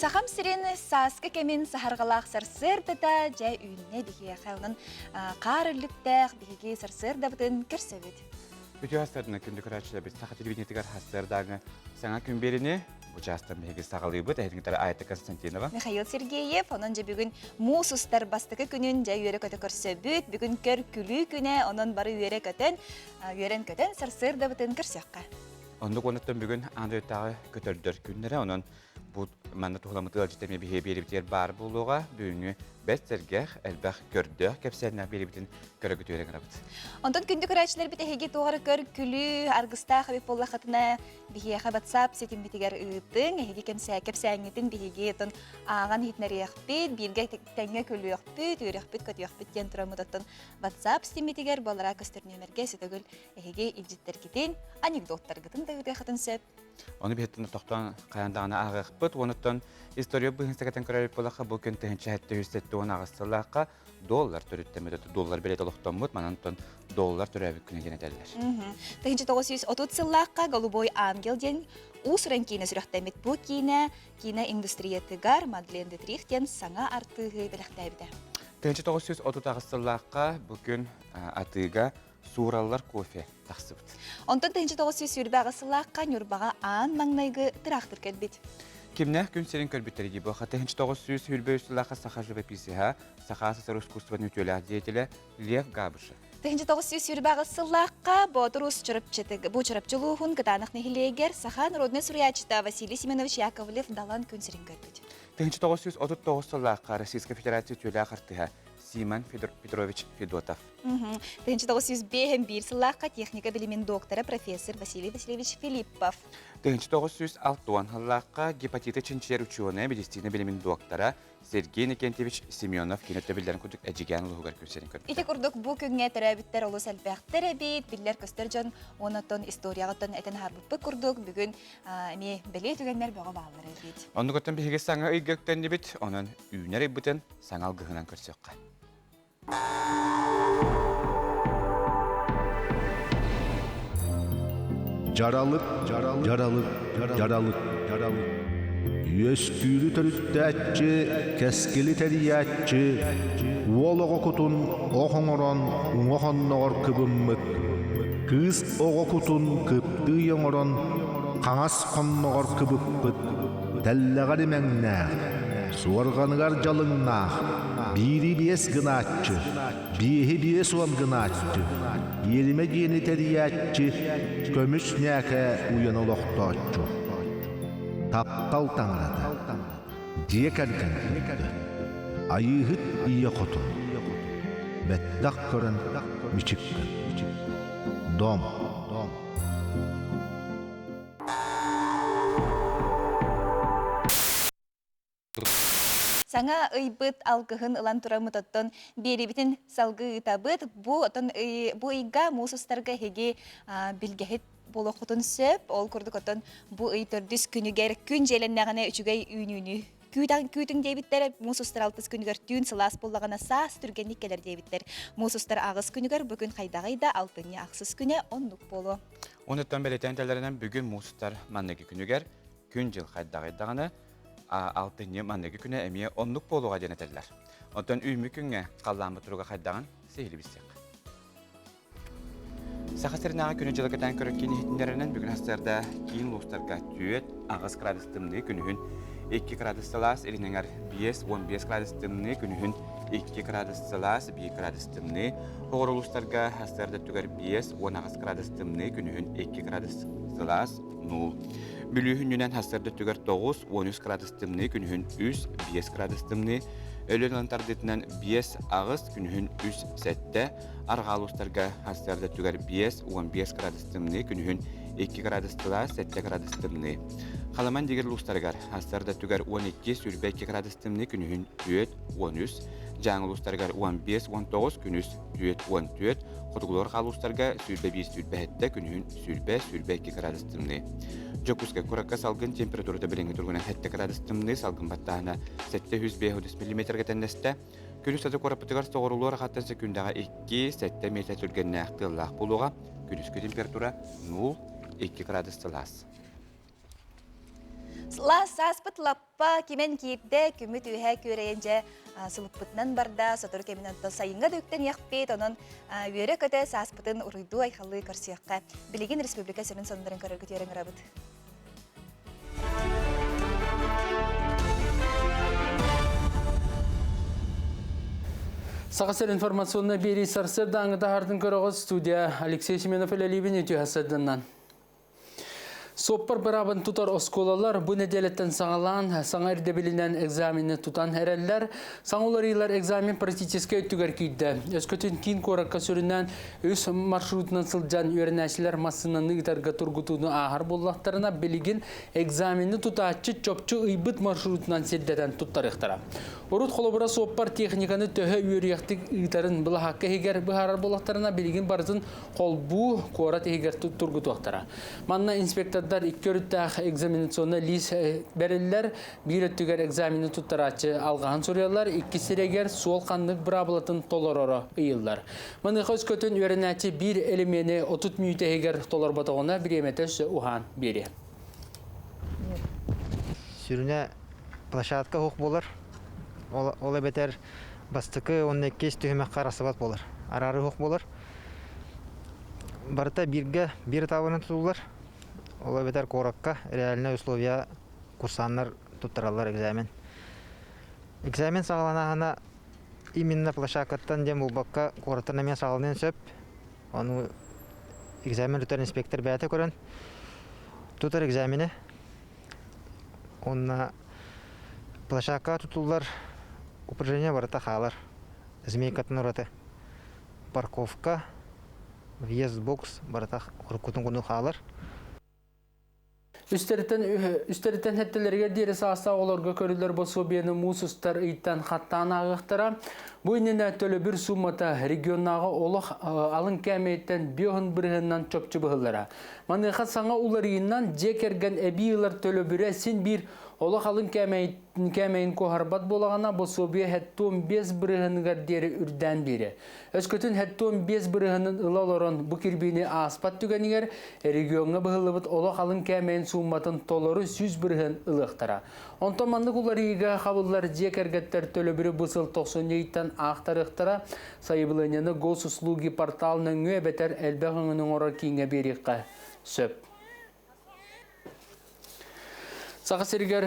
Сахам сирин сааскы кэмин саһарҕалаах сарсыардата дьэ үүннэ биһиэхэ. Онон хаар үллүктээх биһиги сарсыардабытын көрсөбүт. Үтүө сарсыардынан күндү көрөөччүлэрбит саха телевидениетыгар сарсыардааҥы саҥа күн биэриини бу чаастан биһиги саҕалыыбыт. Эһигиттэр Айта Константинова. Михаил Сергеев, онон дьэ бүгүн муус устар бастакы күнүн дьэ үөрэ-көтө көрсөбүт. Бүгүн көр күлүү күнэ, онон бары үөрэ-көтөн, үөрэн-көтөн сарсыардабытын көрсүөххэ. Оннук онуттан бүгүн аан дойдутааҕы көтөрдөр күннэрэ, онон Бу манна туһуламмыт ыалдьыт эмиэ биһиги биэрибитигэр баар буолуоҕа. Бүгүҥҥү бэрт сэргэх, элбэх көрдөөх кэпсээннээх биэрибитин көрө-күтүөрэ гынабыт. Онтон күндү көрөөччүлэрбит эһиги туох эрэ көр күлүү аргыстаах эбит буоллаххытына биһиэхэ WhatsApp ситиммитигэр ыытыҥ, эһиги кэмсээ кэпсээҥҥитин биһиги отон ааҕан иһитинэриэхпит, бииргэ тэҥҥэ күлүөхпүт, үөрүөхпүт-көтүөхпүт диэн тураммыт оттон WhatsApp ситиммитигэр буолара көстөр нүөмэргэ сөтөгүл эһиги илдьиттэргитин, анекдоттаргытын да ыытыаххытын сөп. Ону биһиттэн тохтоон хайаан даҕаны ааҕыахпыт. Уонуттан история быһын сэгэтэн көрөрүт буоллахха, бу күн 1778 сыллаахха доллар төрүттэммит, доллар билет олохтоммут, манан доллар төрөөбүт күнэ диэн этэллэр. 1930 сыллаахха «Голубой ангел» диэн уус-уран киинэ сүрэхтэммит. Бу киинэ киинэ индустриятыгар Мадлен Детрих диэн саҥа артыыһы бэлэхтээбитэ. 1938 сыллаахха бу күн атыыга суураллар кофе тахсыбыт. Онтон 1928 сыллаахха Ньурбаҕа аан маҥнайгы тыраахтыр кэлбит. Кимнээх күн сирин көрбүттэрий дии буолха 1923 сыллаахха саха живописиһа, Саха СССР искусствотын үтүөлээх деятелэ Лев Габышев. 1928 сыллаахха Боотур Уус Чурапчытык, бу Чурапчы улууһун Кытаанах нэһилиэгэр саха народнай суруйааччыта Василий Семенович Яковлев Далан күн сирин көрбүт. 1939 сыллаахха Российскай Федерация үтүөлээх артыһа Симон Петрович Федотов. 1905 сыллаахха техника билимин доктора профессор Василий Васильевич Филиппов. 1960 сыллаахха гепатиты чинчийэр учуонай медицина билимин доктора Сергей Никентьевич Семенов кини өттө курдук Эдьигээн улууһугар күлсэрин көрбүтэ. Ити курдук бу күҥҥэ төрөөбүттэр олус элбэхтэр эбит, биллэр-көстөр дьон уонна историяҕыттан этэн аһарбыппыт курдук бүгүн эмиэ бэлиэ түгэннэр бөҕө бааллар эбит. Оннугуттан биһиги саҥа ыйга үктэннибит, онон үүнэр ыйбытын саҥа алгыһынан көрсүөххэ. Дьаралык, дьаралык, дьаралык, дьаралык. Үөскүүрү төрүттээччи, кэскили тэрийээччи, уол оҕо кутун ох оҥорон уҥа хонноҕор кыбыммыт, кыыс оҕо кутун кыптыый оҥорон хаҥас хонноҕор кыбыппыт, тэллэҕэр имэҥнээх, суорҕаныгар дьалыҥнаах, биири биэс гынааччы, биэһи 50 гынааччы, иэримэ диэни тэрийээччи, көмүс ньээкэ уйан олохтооччу. Таптал таҥарата, дьиэ кэргэн төрдө, Айыыһыт ийэ хотун, бэттэх көрөн мичик гын. Дом. Саҥа ыйбыт алгыһын ылан тураммыт оттон биэрибитин салгыы ыытабыт. Бу отон бу ыйга муус устарга эһиги билгэһит буолуоххутун сөп. Ол курдук оттон бу ый төрдүс күнүгэр күн дьиэлэннэҕинэ үчүгэй үүнүүнү күүтүҥ диэбиттэр. Муус устар алтыс күнүгэр түүн сылаас буоллаҕына саас түргэнник кэлэр диэбиттэр. Муус устар аҕыс күнүгэр бу күн хайдаҕый да алтынньы ахсыс күнэ оннук буолуо. Онуттан бэлиэтээн тэлэринэн бүгүн муус устар манныгы күнүгэр күн-дьыл хайдаҕый даҕаны алтынньы манныгы күнэ эмиэ оннук буолуоҕа диэн этэллэр. Оттон үүммүт күҥҥэ халлааммыт туруга хайдаҕын сиһили билсиэххэ. Саха сиринээҕи күнү-дьылы кэтээн көрөр киин иһитиннэрэринэн бүгүн сарсыарда киин улуустарга 4-8 градус тымныы күнүһүн 2 градус сылаас, илин эҥэр 5-15 градус тымныы күнүһүн 2 градус сылаас, 1 градус тымныы, Оҕор улуустарга сарсыарда өттүгэр 5-18 градус тымныы күнүһүн 2 градус сылаас, нуул. Бүлүү хүннүнэн сарсыарда өттүгэр 9-13 градус тымныы күнүһүн 3-5 градус тымныы, Өлүөн ылан тардыытынан 5-8 күнүһүн 3-7, арҕаа улуустарга сарсыарда өттүгэр 5-15 градус тымныы күнүһүн 2 градус сылаас, 7 градус тымныы. Халаман дигир улуустарыгар сарсыарда өттүгэр 12-22 градус тымныы күнүһүн 4-13, Дьааҥы улуустарыгар 15-19 күнүс 4-14, хотугулар улуустарга 21-27 күнүһүн 20-22 градус тымныы. Дьокуускай куоракка салгын температурата билиҥҥи туругунан 7 градус тымныы, салгын баттааһына 705 миллиметргэ тэннэстэ. Күнүс аты куораппытыгар соҕурулуу арҕаттан секундаҕа 2-7 метр түргэннээх тыаллаах буолуоҕа. Күнүскү температура 0-2 градус сылаас. Сылаас сааспыт лаппа кимэн киирдэ, күммүт үөһэ күөрэйэн дьэ сылыппытынан барда, сотору кэминэн оттон сайыҥҥа да үктэниэхпит, онон үөрэ-көтө сааспытын уруйдуу айхаллыы көрсүөххэ. Билигин республика сүрүн сонуннарын көрөргүт үөрэн ырабыт. Саха сир информационнай биэрии сарсыардааҥы таһаартын көрөҕүт студия Алексей Семенов үлэлиибин үтүө сарсыарданнан. Суоппар быраабын тутар оскуолалар бу нэдиэлэттэн саҕалаан саҥа ирдэбилинэн экзамены тутан эрэллэр. Саҥа уларыйыылар экзамен практическай өттүгэр киирдэ. Өскөтүн киин куоракка сүрүннээн үс маршрутунан сылдьан үөрэнээччилэр массыынаны ыытарга тургутууну ааһар буоллахтарына, билигин экзамены тутааччы чопчу ыйбыт маршрутунан сирдэтэн туттарыахтара. Урут холобура суоппар техниканы төһө үөрүйэхтик ыытарын былаһаакка иһигэр быһаарар буоллахтарына, билигин барытын холбуу куорат иһигэр тургутуохтара. Манна инспектордар икки өрүттээх экзаменационнай лиис бэриллэр. Биир өттүгэр экзамены туттарааччы алҕаһын суруйаллар, иккис сирэгэр суол ханнык быраабылатын толороро ыйыллар. Маныаха өскөтүн үөрэнээччи биир элемени 30 мүнүүтэ иһигэр толорботоҕуна бириэмэтэ өссө уһаан биэриэ. Сүрүнэ площадка уһук буолар. Ол, ол эбэтэр бастакы уонна иккис түһүмэххэ арахсыбат буолар. Араары уһук буолар. Барыта бииргэ биир этабынан тутуллар. Ол эбэтэр куоракка реальнай условия курсаннар туттараллар экзамен. Экзамен саҕаланаһына именно площадкаттан диэн булбакка куораттан эмиэ саҕаланыан сөп. Ону экзамен тутар инспектор бэйэтэ көрөн тутар экзамени. Уонна площадка тутуллар упражнение барыта хаалар. Змейкатын ураты. Парковка, въезд бокс барыта уруккутун курдук хаалар. Үстэриттэн үстэриттэн сэттэлэригэр диэри саастаах оҕолорго көрүллэр босуобуйаны муус устар ыйтан хаттаан ааҕыахтара. Бу иннинэ төлөбүр суумата регионнааҕы олох алын кээмэйиттэн биоһун бырыһыанынан чопчу быһыллара. Маныаха саҥа уларыйыынан дьиэ кэргэн эбии ылар төлөбүрэ син биир олох алын кээмэйиттэн кээмэйин куоһарбат буолаҕына, босуобуйа 75 бырыһыаныгар диэри үрдээн биэрэ. Өскөтүн 75 бырыһыанын ыла олорон бу кирбиини ааспат түгэнигэр региоҥҥа быһыллыбыт олох алын кээмэйин суумматын толору 100 бырыһыан ылыахтара. Онтон маннык уларыйыыга хабыллар дьиэ кэргэттэр төлөбүрү бу сыл тохсунньу ыйтан аахтарыахтара. Сайабылыанньаны Госуслуги портал нөҥүө эбэтэр элбэх өҥөнү оҥорор кииҥҥэ биэриэххэ сөп. Саха сиригэр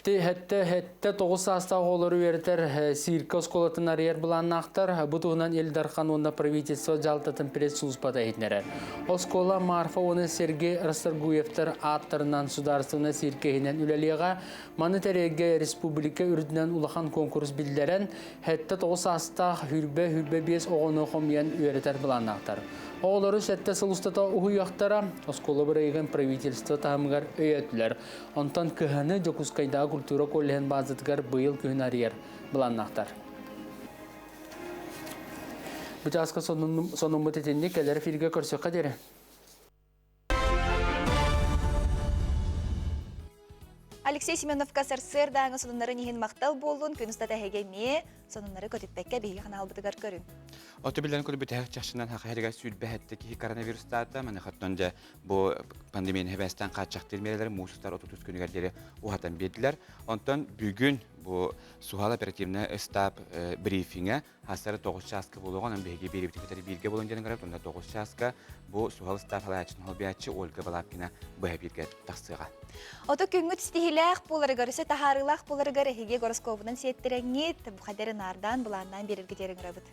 сэттэ тоҕус саастаах оҕолору үөрэтэр сииркэ оскуолатын арыйар былааннаахтар. Бу туһунан Ил Дархан уонна правительство дьаһалтатын пресс-службата иһитиннэрэр. Оскуола Марфа уонна Сергей Расторгуевтар ааттарынан судаарыстыбаннай сииркэ иһинэн үлэлиэҕэ. Маны тэрийэргэ республика үрдүнэн улахан куонкурус биллэрэн, 79 саастаах хүрбэ-хүрбэ биэс оҕону хомуйан үөрэтэр былааннаахтар. Оҕолору сэттэ сыл устата уһуйуохтара, оскуола бырайыгын правительство таһымыгар өйөөтүлэр. Онтон кыһаны Дьокуускайдааҕы культура коллеһын баазатыгар быйыл күһүн арыйар былааннаахтар. Бу чааска сонуммут итинник кэлэр эфиргэ көрсөххө диэри. Алексей Семеновка сарсыардааҥы сонуннарын иһин махтал буоллун, күн устата эһиги эмиэ сонуннары көтүппэккэ биһиги ханаалбытыгар көрүҥ. Оту билэн көрбүтэһэх чахчынан хахаһырыгар сүүрбэһэтте киһи коронавирустаата, маныхаттан дьэ бу пандемияны хэбэстэн хааччахтыыр миэрэлэр муус устар 30 күнүгэр диэри уһатан биэрдилэр. Онтон бүгүн бу суһал оперативнай ыстаап брифингэ Хастары 9 чааска буолуоҕа, онон биһиги биэриибитин кытары бииргэ буолан диэн ыҥырабыт. Онно 9 чааска бу суһал ыстаап салайааччытын холбуйааччы Ольга Балабкина быһа бииргэ тахсыаҕа. Ото күҥҥүт ситиһиилээх буоларыгар, өссө таһаарыылаах буоларыгар эһиги гороскобунан сиэттэрэҥҥит, бу хадары наардаан, былааннаан биэрэргит ыҥырабыт.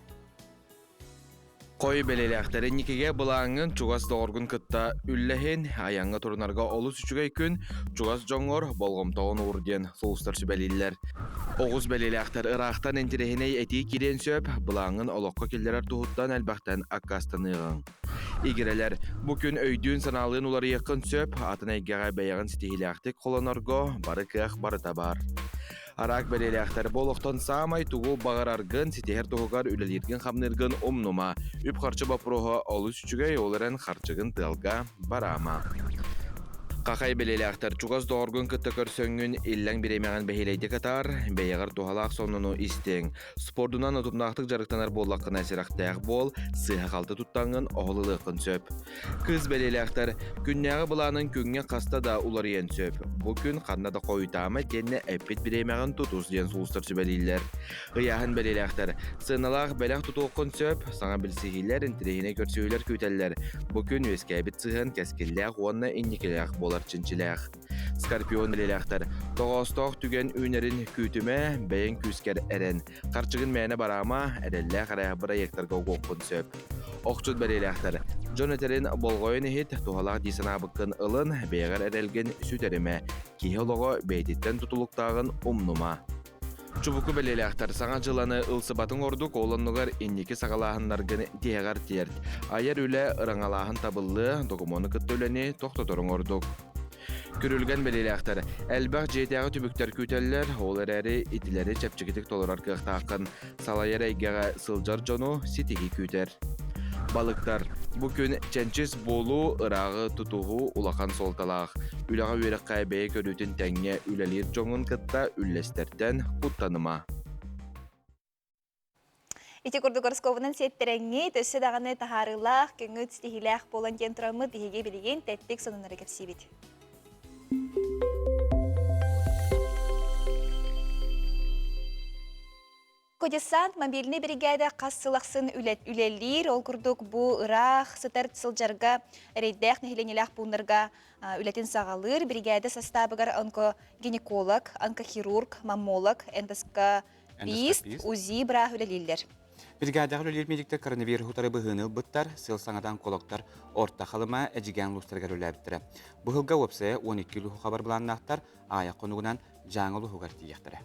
Хой бэлиэлээхтэр инникигэ былааҥҥын чугас доҕоргун кытта үллэһин, айаҥҥа турунарга олус үчүгэй күн, чугас дьоҥҥор болҕомтоҕун уур диэн сулустар сүбэлииллэр. Оҕус бэлиэлээхтэр ыраахтан интэриэһинэй этии киириэн сөп, былааҥҥын олоххо киллэрэр туһуттан элбэхтэн аккаастаныаҕыҥ. Игирэлэр, бу күн өйдүүн-санаалыын уларыйыаххын сөп, атын эйгэҕэ бэйэҕин ситиһиилээхтик холонорго бары кыах барыта баар. Араак бэлиэлээхтэр бу олохтон саамай тугу баҕараргын ситиһэр туһугар үлэлииргин-хамныыргын умнума. Үп-харчы боппуруоһа олус үчүгэй, ол эрэн харчыгын тыалга бараама. Хахай бэлиэлээхтэр чугас доҕоргун кытта көрсөҥҥүн иллэҥ бириэмэҕин бэһиэлэйдик атаар, бэйэҕэр туһалаах сонуну истиэҥ. Спордунан утумнаахтык дьарыктанар буоллаххына сэрэхтээх буол, сыыһа-халты туттаҥҥын оһол ылыаххын сөп. Кыыс бэлиэлээхтэр күннээҕи былаанын күҥҥэ хаста да уларыйан сөп. Бу күн ханна да хойутаама итиэннэ эппит бириэмэҕин тутус диэн сулустар сүбэлииллэр. Ыйааһын бэлиэлээхтэр сыаналаах бэлэх тутуоххун сөп, саҥа билсиһиилэр, интэриэһинэй көрсүһүүлэр күүтэллэр. Бу күн үөскээбит сыһыан кэскиллээх уонна инникилээх буолар чинчилээх. Скорпион бэлиэлээхтэр тоҕоостоох түгэн үүнэрин күүтүмэ, бэйэҥ күүскэр эрэн. Харчыгын мээнэ бараама, эрэллээх эрэ бырайыактарга угуоххун сөп. Охчут бэлиэлээхтэр дьон этэрин болҕойон иһит, туһалаах дии санаабыккын ылын, бэйэҕэр эрэлгин сүтэримэ. Киһи олоҕо бэйэтиттэн тутулуктааҕын умнума. Чубуку бэлиэлээхтэр саҥа дьыланы ылсыбатыҥ ордук, ол оннугар инники саҕалааһыннаргын тиһэҕэр тиэрт. Айар үлэ, ыраҥалааһын табыллыа, докумуону кытта үлэни тохтоторуҥ ордук. Күрүлгэн бэлиэлээхтэр элбэх дьиэтээҕи түбүктэр күүтэллэр, ол эрээри итилэри чэпчэкитик толорор кыахтааххын. Салайар эйгэҕэ сылдьар дьону ситиһии күүтэр. Балыктар. Бу күн чэнчис буолуу, ырааҕы тутуһуу улахан суолталаах. Үлэҕэ-үөрэххэ бэйэ көрүүтүн тэҥҥэ үлэлиир дьоҥҥун кытта үллэстэртэн куттаныма. Ити курдук гороскобунан сиэттэрэҥҥит, өссө даҕаны таһаарыылаах, көҥүл ситиһиилээх буолан диэн тураммыт биһиги билигин тэттик сонуннары кэпсиибит. Кодесант мобильнай биригээдэ хас сыл ахсын үлэлиир. Ол курдук бу ыраах сытар сылдьарга эрэйдээх нэһилиэнньэлээх пууннарга үлэтин саҕалыыр. Биригээдэ састаабыгар онкогинеколог, онкохирург, маммолог, эндоскопист, УЗИ бырааһ үлэлииллэр. Биригээдэҕэ үлэлиир медиктэр коронавирус утары быһыыны ылбыттар, сыл саҥатан онкологтар Орто Халыма, Эдьигээн улуустарыгар үлэлээбиттэрэ. Быһылга уопсайа 12 улууһу хабар былааннаахтар, аайах хонугунан Дьааҥы улууһугар тиийиэхтэрэ.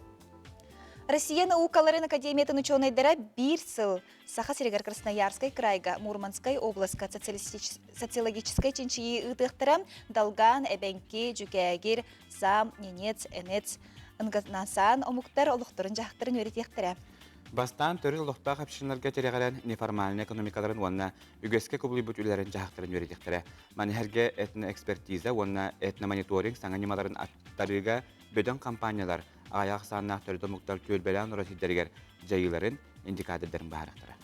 Россия наукаларын академиятын учуонайдара биир сыл Саха сиригэр Красноярскай крайга, Мурманскай областка социологическай чинчийии ыытыахтара Долган, Эбэҥки, Дьүкээгир, Сам, Ненец, Энец, Ынганасан омуктар олохторун-дьаһахтарын үөрэтиэхтэрэ. Бастаан төрүт олохтоох общиналарга тирэҕирэн неформальнай экономикаларын уонна үгэскэ кубулуйбут үлэлэрин-дьаһахтарын үөрэтиэхтэрэ. Маны сэргэ этноэкспертиза уонна этномониторинг саҥа ньымаларын аттарыыга бөдөҥ компаниялар аҕыйах ахсааннаах төрүт омуктар түөлбэлээн олорор сирдэригэр дьайыыларын индикатордарын быһаарыахтара.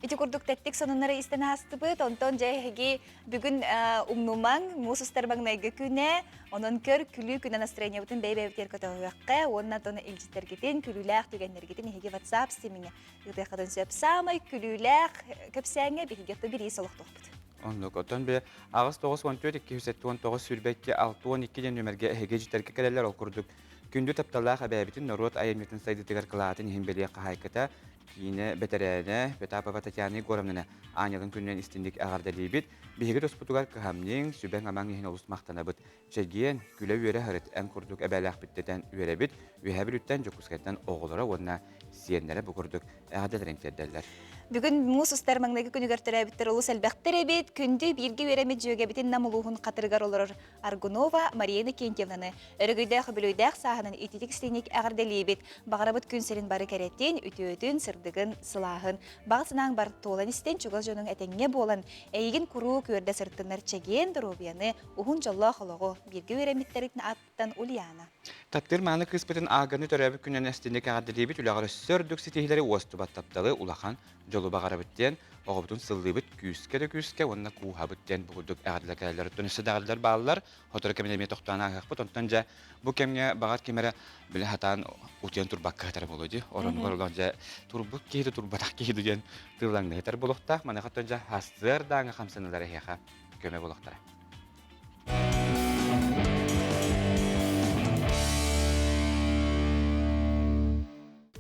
Ити курдук тэттик сонуннары истэн аастыбыт. Онтон дьэ эһиги бүгүн умнумаҥ, муус устар маҥнайгы күнэ. Онон көр күлүү күнэ настроениебытын бэйэ-бэйэбитигэр көтөҕүөххэ уонна оттон илдьиттэргитин, күлүүлээх түгэннэргитин эһиги WhatsApp симиҥэ ыытыаххытын сөп. Саамай күлүүлээх кэпсээҥҥэ биһиги оттон бириис олохтуохпут. Оннук. Оттон бе 8 94 279 22 62 диэн нүмергэ эһиги дьиттэргэ кэлэллэр. Ол курдук күндү тапталлаах эбээбитин норуот айымньытын сайдыытыгар кылаатын иһин бэлиэ хаһаайката киинэ бэтэрээнэ Потапова Татьяна Егоровнаны Аанньалын күнүнэн истинник эҕэрдэлиибит. Биһиги туспутугар кыһамньыҥ, сүбэҥ-амаҥ иһин олус махтанабыт. Чэгиэн, күлэ-үөрэ сырыт, эн курдук эбээлээхпиттэтэн үөрэбит. Үөһээ Бүлүүттэн, Дьокуускайтан оҕолоро уонна сиэннэрэ бу курдук эҕэрдэлэрин тиэрдэллэр. Бүгүн муус устар маҥнайгы күнүгэр төрөөбүттэр олус элбэхтэр эбит. Күндү бииргэ үөрэммит дьүөгэбитин Нам улууһун Хатырыгар олорор Аргунова Мария Иннокентьевнаны өрөгөйдөөх үбүлүөйдээх сааһынан ититик истиҥник эҕэрдэлиибит. Баҕарабыт күн сирин бары кэрэтин, үтүөтүн, сырдыгын, сылааһын. Баҕа санааҥ бар туолан истэн, чугас дьонуҥ этэҥҥэ буолан, эйигин куруук үөрдэ сырыттыннар чэгиэн доруобуйаны, уһун дьоллоох олоҕу бииргэ үөрэммиттэриттэн ааттан Ульяна. Таптыыр мааны кыыспытын Ааганы төрөөбүт күнүнэн эстинник эҕэрдэлиибит, үлэҕэр өссө үрдүк ситиһиилэри уостубат тапталы, улахан дьолу баҕарабыт диэн оҕобутун сыллыыбыт күүскэ да күүскэ уонна кууһабыт диэн бу курдук эҕэрдэлэр кэлэллэр. Оттон өссө да эҕэрдэлэр бааллар. Сотору кэминэ эмиэ тохтоон ааһыахпыт. Онтон дьэ бу кэмҥэ баҕар ким эрэ били хатаан утуйан турбакка сытар буолуо дии. Оронугар олох дьэ турбут киһи да турбатах киһи да диэн тыыллаҥнаһытар буолуохтаах. Маныаха оттон дьэ сарсыардааҥы хамсаныылар эһиэхэ көмө буолуохтара.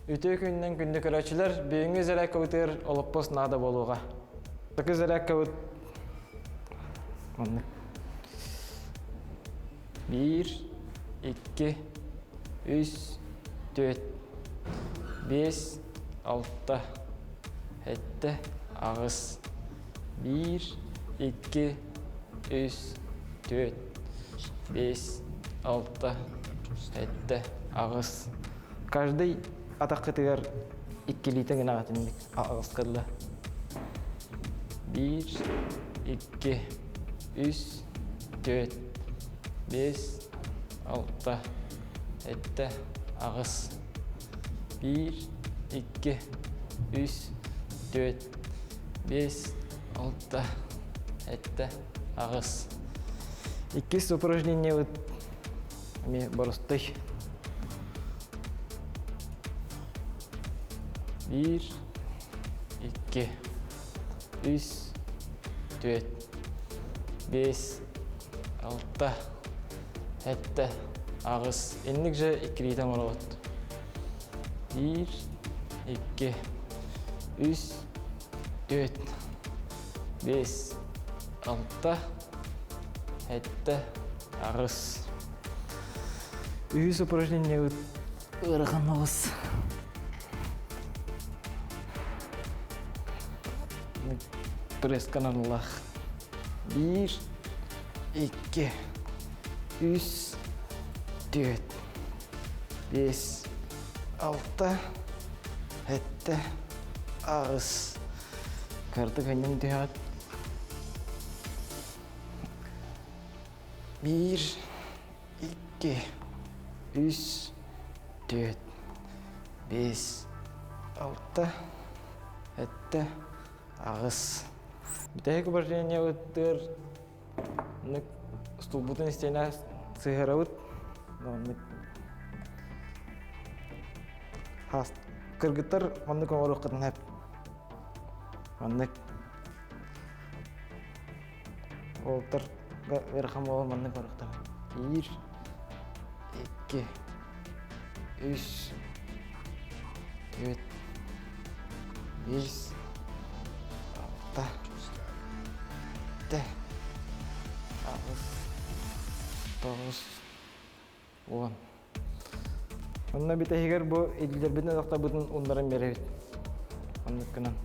Үтүө күнүнэн күндү көрөөччүлэр, бүгүҥҥү зарядкабытыгар олоппос наада буолуоҕа. Такы зарядкабыт маннык. Биир, икки, үс, түөрт, биэс, алта, сэттэ, аҕыс. Биир, икки, үс, түөрт, биэс, алта, сэттэ, аҕыс. Каждый атаххытыгар иккилиитэ гынаҕыт инник аҕыскылла. Биир, икки, үс, түөрт, Бес, алта, этте, аҕыс. Биир, икки, үс, түөрт, бес, алта, этте, аҕыс. Иккис упражнениебыт эмиэ боростой. Биир, икки, үс, түөрт, бес, алта, сэттэ, аҕыс. Инник же иккилиитэ оҥоробут. Биир, икки, үс, түөрт, бес, алта, сэттэ, аҕыс. Үһүс упражнениебыт ыарахан оҕус. Пресс-каналлаах. Биир, икки, үс, түөрт, биэс, алта, сэттэ, аҕыс. Кырдык анньан түһэҕит. Биир, икки, үс, түөрт, биэс, алта, сэттэ, аҕыс. Бүтэһик упражнениебытыгар оннук стулбутун истиэнэ сыһыарабыт. Оннук хаас кыргыттар оннук оҥоруоххутун сөп. Оннук уолаттар ыарахан буолан маннык оҥоруохтара. Биир, икки, үс, түөрт, биэс, алта, сэттэ, аҕыс, тоҕус, уон. Онно бүтэһигэр бу илдьэрбитин ылахтарбытын уннаран биэрэбит. Оннук гынан.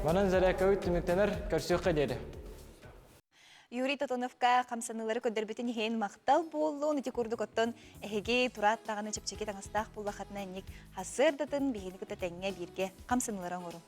Манан зарядкабыт түмүктэнэр, көрсүөххэ диэри. Юрий Тотоновка хамсаныылары көрдөрбүтүн иһин махтал буоллун. Ити курдук оттон эһиги тураат даҕаны чэпчэки таҥастаах буоллаххытына инник хасыардатын биһини кытта тэҥҥэ бииргэ хамсаныылары оҥорун.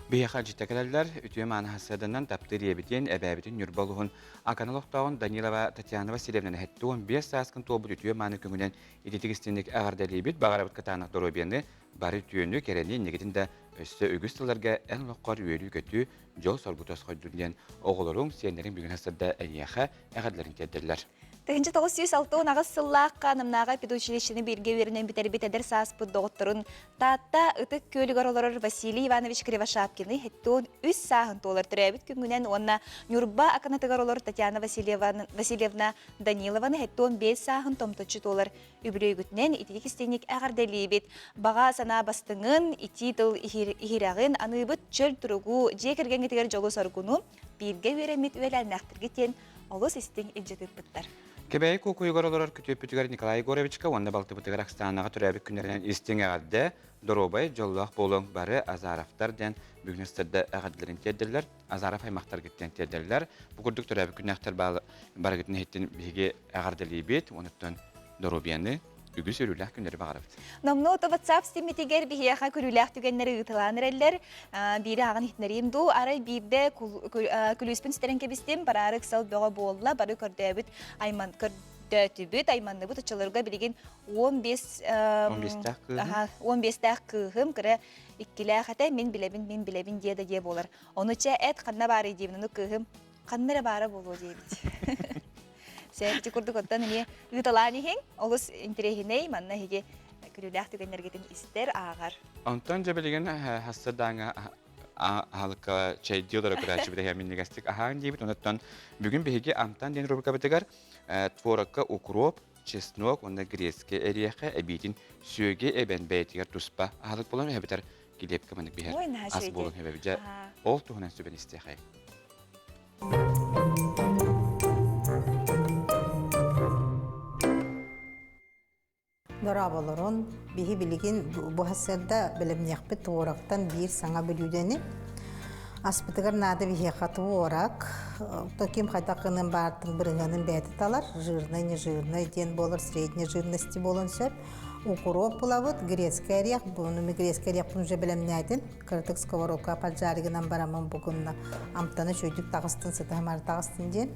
Биһиэхэ дьиттэ кэлэллэр, үтүө мааны хасыарданан таптыыр ийэбитин, эбээбитин Ньурба улуһун Акана олохтооҕун Данилова Татьяна Васильевнаны 75 сааскын туолбут үтүө мааны көҥүнэн ититик истинник эҕэрдэлиибит, баҕарабыт кытаанах доруобуйаны, бары үтүөнү, кэрэни инникитин да өссө үгүс сылларга эн олоххор үөрүү-көтүү, дьол-соргу тосхойдун диэн оҕолоруҥ, сиэннэриҥ бүгүн сырда эйиэхэ эҕэрдэлэрин тиэрдэллэр. 1968 сыллаахха Намнааҕы педучилищены бииргэ үөрэнэн бүтэрбит эдэр сааспыт доҕотторун Таатта Ытык Күөлүгэр олорор Василий Иванович Кривошапкины 73 сааһын туолар төрөөбүт күҥҥүнэн уонна Ньурба Аканатыгар олорор Татьяна Васильевна Данилованы 75 сааһын томточчу туолар Үбүлүөйгүтүнэн ититик истиҥник эҕэрдэлиибит. Баҕа санаа бастыҥын, итии тыл иһирэҕин аныыбыт чөл туругу, дьиэ кэргэҥҥитигэр дьолу-соргуну, бииргэ үөрэммит үөлээннээхтэргит диэн олус истиҥ илдьэ тыыппыттар. Кэбээйи Куокуйугар олорор күтүөппүтүгэр Николай Егоровичка уонна балтыбытыгар Оксанаҕа төрөөбүт күннэринэн истиҥ эҕэрдэ, доруобай, дьоллоох буолуҥ бары Азаровтар диэн бүгүн сырда эҕэрдэлэрин тиэрдэллэр. Азаров аймахтаргыттан тиэрдэллэр. Бу курдук төрөөбүт күннээхтэр барыгытын иһиттин биһиги эҕэрдэлиибит, онуттан доруобуйаны, үгүс өрүүлээх күннэри баҕарабыт. Номнуо WhatsApp ситимитигэр биһиэхэ күлүүлээх түгэннэри ыытылаан эрэллэр. Биири ааҕан иһитинэриим дуу, арай биирдэ күлүүспүн сүтэрэн кэбистим, бараары ыксал бөҕө буолла, бары көрдөөбүт айман көрдөөтүбүт, айманныбыт оччолорго билигин 15 15-тээх кыыһым. 15-тээх кыыһым кыра Иккилээх этэ, мин билэбин, мин билэбин диэ да диэ буолар. Ону чэ, эт ханна баарый диибин, ону кыыһым ханна эрэ баара буолуо диэбит. Сөп, ити курдук оттон эмиэ ыыталаан иһиҥ, олус интэриэһинэй, манна эһиги күлүүлээх түгэннэргитин истэр, ааҕар. Онтон дьэ билигин хассырдааҥҥа аһылыкка чэйдии олоро көрөөччүбүт эһэ минньигэстик аһаан диибит. Онуттан бүгүн биһиги Амтан диэн рубрикабытыгар творогка укроп, чеснок уонна грецкэй эриэхэ эбиитин сүөгэ эбэн бэйэтигэр туспа аһылык буолан эбэтэр килиэпкэ маннык биһэр ас буолан эбэбит. Дьэ, ол туһунан сүбэн истиэхэй. Дорооболорун, биһи билигин бу сарсыарда бэлэмниэхпит творогтан биир саҥа бүлүүдэни. Аспытыгар наада биһиэхэ творог, то ким хайдах гынан баартын бырыһыанын бэйэтэ талар, жирный, не жирный диэн буолар, средней жирности буолуон сөп. Укроп булабыт, грецкий орех, буну грецкий орехпын уже бэлэмнээтим. Кыратык сковородка поджаригынан бараммын бугунна амтана чөйдүк таҕыстын, сытыһымар таҕыстын диэн.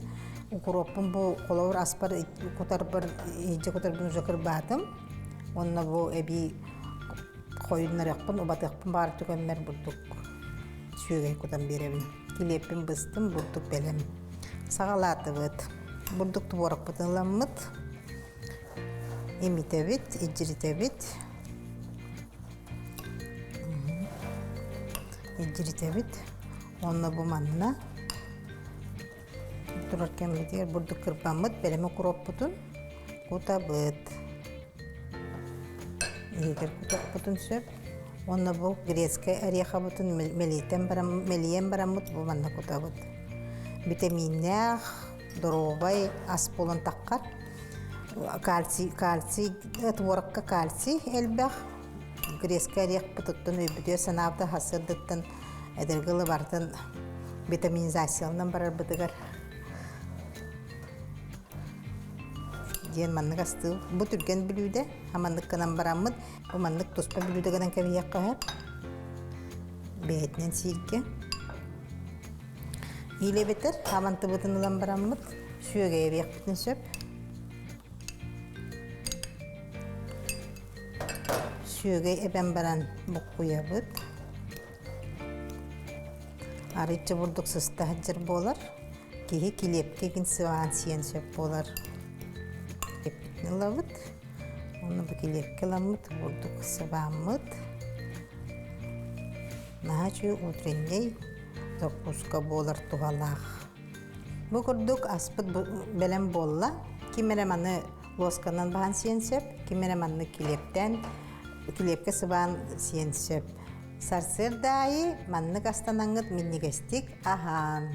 Укроппун бу холобур аспар кутарбар, иһдьэ кутарбын уже кырбаатым. Онно бу эбии хойуннарыахпын, убатыахпын баар түгэммэр бурдук сүөгэй кутан биэрэбин. Килиэппин быстым, бурдук бэлэм. Саҕалаатыбыт. Бурдук творогпутун ыламмыт. Имитэбит, илдьиритэбит. Илдьиритэбит. Онно бу манна турар кэммитигэр бурдук кырбаммыт бэлэм укроппутун кутабыт. Иһигэр кутуохпутун сөп. Уонна бу грецкэй орехабытын мэлийтэн баран, мэлийэн бараммыт бу манна кутабыт. Битэмииннээх, доруобай ас буолан таххар. Кальций, кальций, творогка кальций элбэх. Грецкэй орехпытыттан өйбүтүгэр санаабыта сарсыардаттан эдэргэ ыла барытын витаминизацияланан барарбытыгар диэн маннык астыы. Бу түргэн бүлүүдэ. Маннык гынан бараммыт, бу маннык туспа бүлүүдэ гынан кэбиһиэххэ сөп. Бэйэтинэн сииргэ. Иилэбитэр, амантыбытын ылан бараммыт, сүөгэйэбиэхпитин сөп. Сүөгэй эбэн баран буккуйабыт. Арыычча бурдук сыста сылдьар буолар. Киһи килиэпкэ гин сыбаан сиэн сөп буолар. Килиэппитин ылабыт. Уонна бу килиэпкэ ыламмыт бурдук сыбааммыт. Наһаа үчүгэй утренний закуска буолар туһалаах. Бу курдук аспыт бэлэм буолла. Ким эрэ маны луосканан баһан сиэн сөп, ким эрэ маннык килиэптээн, килиэпкэ сыбаан сиэн сөп. Сарсыарда аайы маннык астанаҥҥыт минньигэстик аһаан.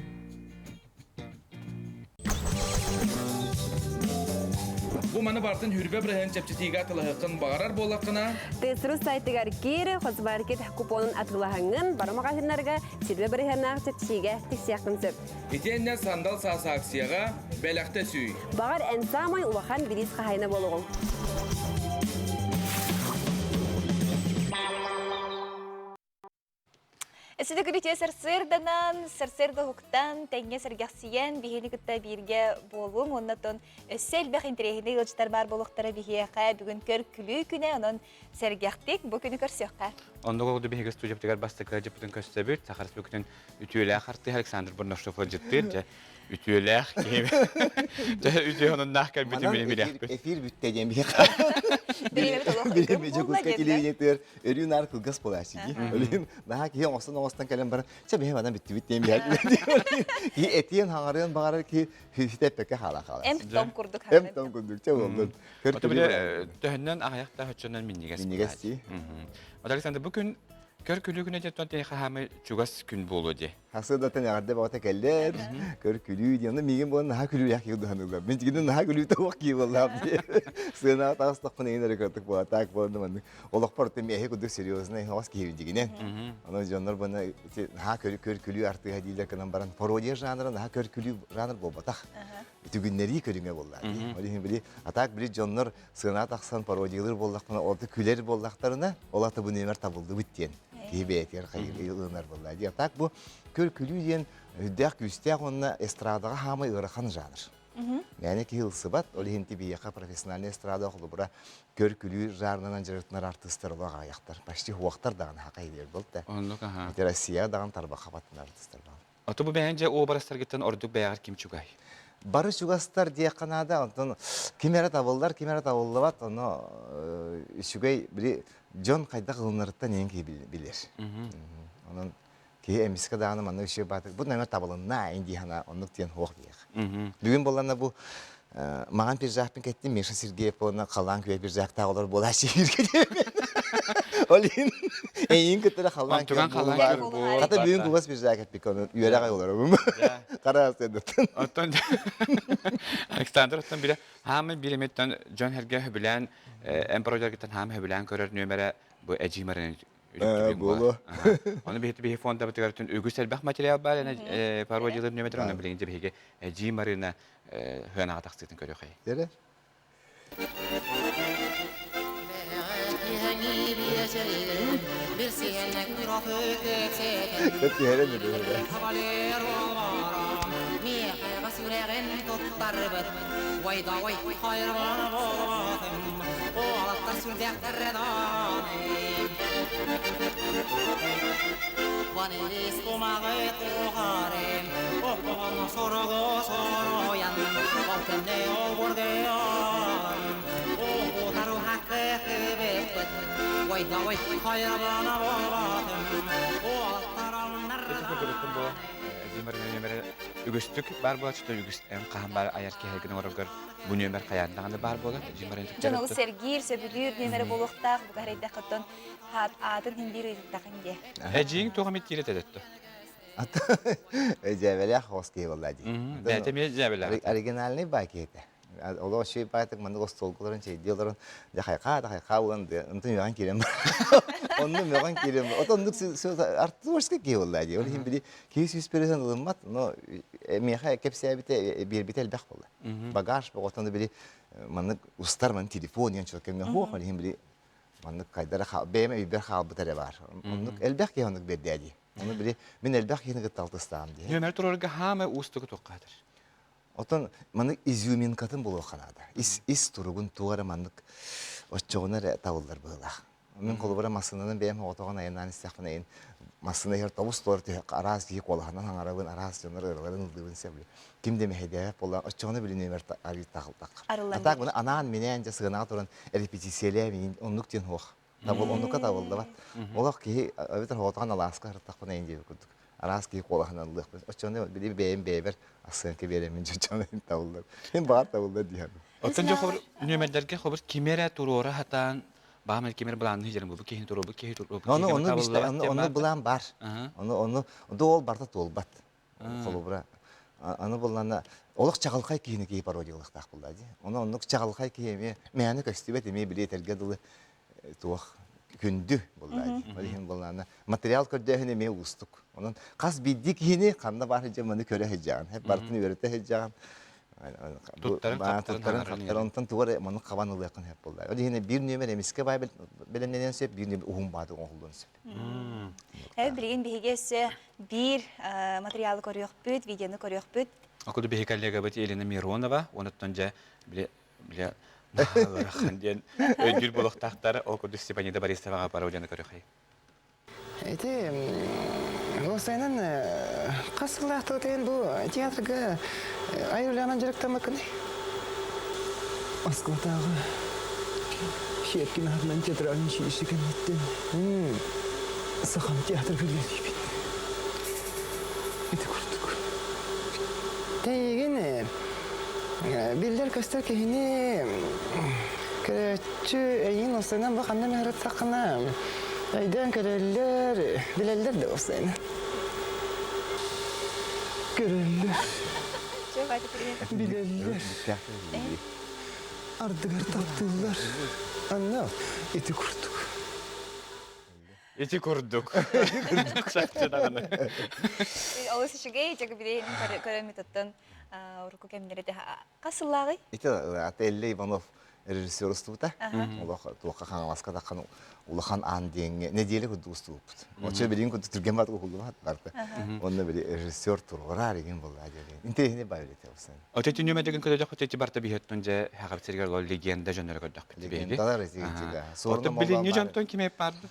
Бу маны бартын хүрбэ быраһын чэпчэтиигэ атылаһыккын баҕарар буоллаххына ТСРУ сайтыгар киир, Хосбаркет купонун атыылаһаҥҥын, бары маҕаһыыннарга сирбэ бырыһыаннаах чэпчэтиигэ тиксиэххин сөп. Итиэннэ сандал саас акцияҕа бэлэхтэ сүүй. Баҕар эн саамай улахан бириис хаһайына буолуоҕуҥ. Эсиде күлүтүө сарсыарданан, сарсыарда уһуктан, тэҥҥэ сэргэхсийэн, биһини кытта бииргэ буолуҥ. Оннотон өссө элбэх интэриэһинэй ыалдьыттар баар буолуохтара биһиэхэ. Бүгүн көр күлүү күнэ, онон сэргэхтик бу күнү көрсүөххэ. Оннук олуду биһиги студиябытыгар бастакы ыалдьыппытын көрсөбүт. Саха Республикатын үтүөлээх артыыһа Александр Бурнашов ыалдьыттыыр. Дьэ, үтүөлээх киһи. Дьэ, үтүө сонуннаах кэлбитин Манан билиэхпит. эфир бүттэ диэн биһиэхэ. Бириэмэ Дьокуускай телевидениетыгар өрүү наар кылгас буолааччы дии. Өлүн наһаа киһи оҥостон-оҥостон кэлэн баран, чэ биһи манан бүттүбүт диэн биһиэхэ. Киһи этиэн хаҥарыан баҕарар киһи хитеппекке хаала хаалар. Эм-том курдук. Эм-том курдук, чэ буоллун. Төһөннөн аҕыйах да оччонон минньигэс. Минньигэс дии. Александр, бу күн көр күлүү күнэ диэн хаһаамай чугас күн буолуо дии. Хасыадаттан эҕэрдэ бөҕөтө кэллэр, көр күлүү диэн. Онно миигин буолан наһаа күлүүлээх киһи дыһаныылар. Мин тигини наһаа күлүүтэ уох киһи буоллаам дии. Сыанаҕа таҕыстахпына иһин эрэ кырдык буола. Так буолан да маннык олохпор оттон эһи курдук серьезный оҕос киһи дигинэн. Онон дьоннор буна наһаа көр көр күлүү артыыһа дииллэр гынан баран пародия жанра наһаа көр күлүү жанр буолбатах. Үтүгүннэрии көрүҥэ буолла дии. Ол иһин били а так били дьоннор сыанаҕа тахсан пародиялыыр буоллахпына, ордук күлэр буоллахтарына, ол аты бу нүөмэр табыллыбыт диэн киһи бэйэтигэр хайыы ылынар буолла дии. А так бу көр күлүү диэн үрдээх күүстээх уонна эстрадаҕа хаамай ыарахан жанр. Мээнэ киһи ылсыбат, ол иһин тибиэхэ профессиональный эстрада холобура көр күлүү жанрынан дьарыктанар артыыстар олох аҕыйахтар, почти хуохтар даҕаны хакай диир буолта. Оннук аха. Ити Россия даҕаны тарбахха баттанар артыыстар баар. Ото бу бэйэҥ дьэ уобарастаргыттан ордук бэйэҕэр ким чугай? Бары чугастар диэххэ наада, онтон ким эрэ табыллар, ким эрэ табыллыбат, ону үчүгэй били дьон хайдах ылынарыттан иһин киһи билэр. Онон киһи эмискэ даҕаны манна үчүгэй баатыр, бу нөмер табылынна ин дии санаа оннук диэн суох диэх. Бүгүн буолланна бу Маҕан пиджакпын кэттим, Миша Сергеев буолна халаан күө пиджактаах олор буолааччы бииргэ диэбин. Ол иһин эйиин кытта халаан күө буолбаар. Хата бүгүн кугас пиджак эппик, оны үөрэҕэ олоробум. Хара астыдыттан. Оттон Александр оттон бире хаамы бир эмиттен дьон herге хөбүлээн эмпродергиттен хаамы хөбүлээн көрөр нүөмэрэ бу эдьиимэрин Буолуо. Оны биһи биһи фондабытыгар түн үгүс элбэх материал бар, эне пародиялар нүөмэтер, оны билигин биһиги эдьиий Марина хыанаҕа тахсыытын көрүөхэй. Дere. Үгүстүк баар буолаччыта үгүс эн хаһан баар айар киһигин оҥороргор бу нүөмэр хайаан даҕаны баар буолар. Дьон олус сэргиир, сөбүлүүр нүөмэрэ буолуохтаах. Бу кэһэрэйдэххиттэн аатын иһин биир ыйытыктахын диэ. Эдьииҥ туох эмит диир этэ дөттө? Дьээбэлээх хоос киһи буолла дии. Бэйэтэ эмиэ дьээбэлээх. Оригинальный баа киһитэ. Олох үчүгэй баайтык маннык остуолга олорон чэйдии олорон дьэ хайхаа да хайхаа булан онтон үөҕэн киирэн онно мөҕөн киирэн ото оннук артурскай киһи буолла дии. Ол иһин били киһи сүүс ылыммат, но миэхэ кэпсээбитэ биэрбитэ элбэх буолла. Багаж боҕотон били маннык устар ман телефон диэн чуо кэмҥэ хуох ол иһин били маннык хайдара бэйэм өйбөр хаалбыт эрэ баар. Оннук элбэх киһи оннук биэрдээ дии. Ону били мин элбэх киһини кытта алтыстаам дии. Нүөмэр турарга хаама уустугу туоххаатар. Отон маннык изюминкатын булуохха наада. Ис, ис туругун туох эрэ маннык оччоҕуна эрэ табыллар быһыылаах. Мин холобура массыынанан бэйэм оҕотоҕун айаннаан истэхпинэ эйин массыына иһэр тобус туор түһэ араас киһи куолаһынан хаҥарабын, араас дьоннор ыраларын ыллыыбын сөбүлүү. Ким да мэһэйдээбэт буолла, оччоҕуна били нүөмэр арыый тахыр. Арыллан А так маны анаан-минээн дьэ сыанаҕа туран репетициялээн оннук диэн суох. Табыл оннукка табыллыбат. Олох киһи эбэтэр оҕотоҕун алааска сырыттахпына эйин диэбит курдук. Араас киһи куолаһынан ыллыахпын. Оччону били бэйэм бэйэбэр ассыанка биэрэммин дьон табыллар. Мин баар табыллар диэхим. Оттон дьэ хобур нүөмэрдэргэ хобур кими эрэ туруора сатаан баам кимер былаанны хижерин бу киһини туруорбут киһи туруорбут Ону ону ону ону былаан бар. Ону ону ол барта туолбат. Холобура, аны буллана олох чаҕылхай киһини киһи пародиялыахтаах буолла дии. Ону оннук чаҕылхай киһи эмиэ мээнэ көстүбэт эмиэ били этэргэ дылы туох күндү буолла дии. Ол иһин буоллаана материал көрдөөһүн эмиэ уустук. Онон хас биирдии киһини ханна баар сылдьан маны көрө сылдьаҕын, барытын үөрэтэ сылдьаҕын. Туттарын хаптарын онтон тугу эрэ маннык хабан ылыаххын сөп буолла. Ол иһин биир нүөмэр эмискэ баай бэлэмнэниэн сөп, биир нүөмэр уһун баатык оҥоһуллуон сөп. Билигин биһиги өссө биир материалы көрүөхпүт, видеону көрүөхпүт. Окуду биһи коллегабыт Елена Миронова, онуттан дьэ биле биле наһааларахан диэн өйдүүр буолуохтаахтар. Ол курдук Степанида Борисоваҕа пародияны көрүөхэй. Ити уопсайынан хас сыллаахтыгытыйын бу театрга айар үлэҕинэн дьарыктаммыккыный? Москватааҕы Щепкин аатынан театральный училище кэнниттэн Сахам театр үлэлиибин. Ити курдук. Тэйигин биллэр-көстөр киһини көрөөччү эйигин уопсайынан бу ханна ыҥырыттаххына өйдөөн көрөллөр, билэллэр да уопсайынан. Көрөллөр. Билэллэр. Ардыгар таптыыллар. Анна ити курдук. Ити курдук. Чахчы даҕаны. Олус үчүгэй, дьэ билигин көрөммүт оттон урукку кэмнэри хас сыллааҕый? Ити ата Эллэ Иванов режиссер устубута. Олох туохха Хаҥаласка таххан улахан аан диэҥҥэ нэдиэлэ курдук устубуппут. Оччо билигин курдук түргэн бат уһуллубат барыта. Онно били режиссер туруорар игин буолла диэн. Интэриэһинэй баа үлэтэ олсан. Оте түнүмэдигин көрдөкпүт ити барта биһөттөн дьэ хагап сиригэр лол легенда дьоннору көрдөхпүт Легендалар ити Оттон билиҥҥи дьонтон ким барды?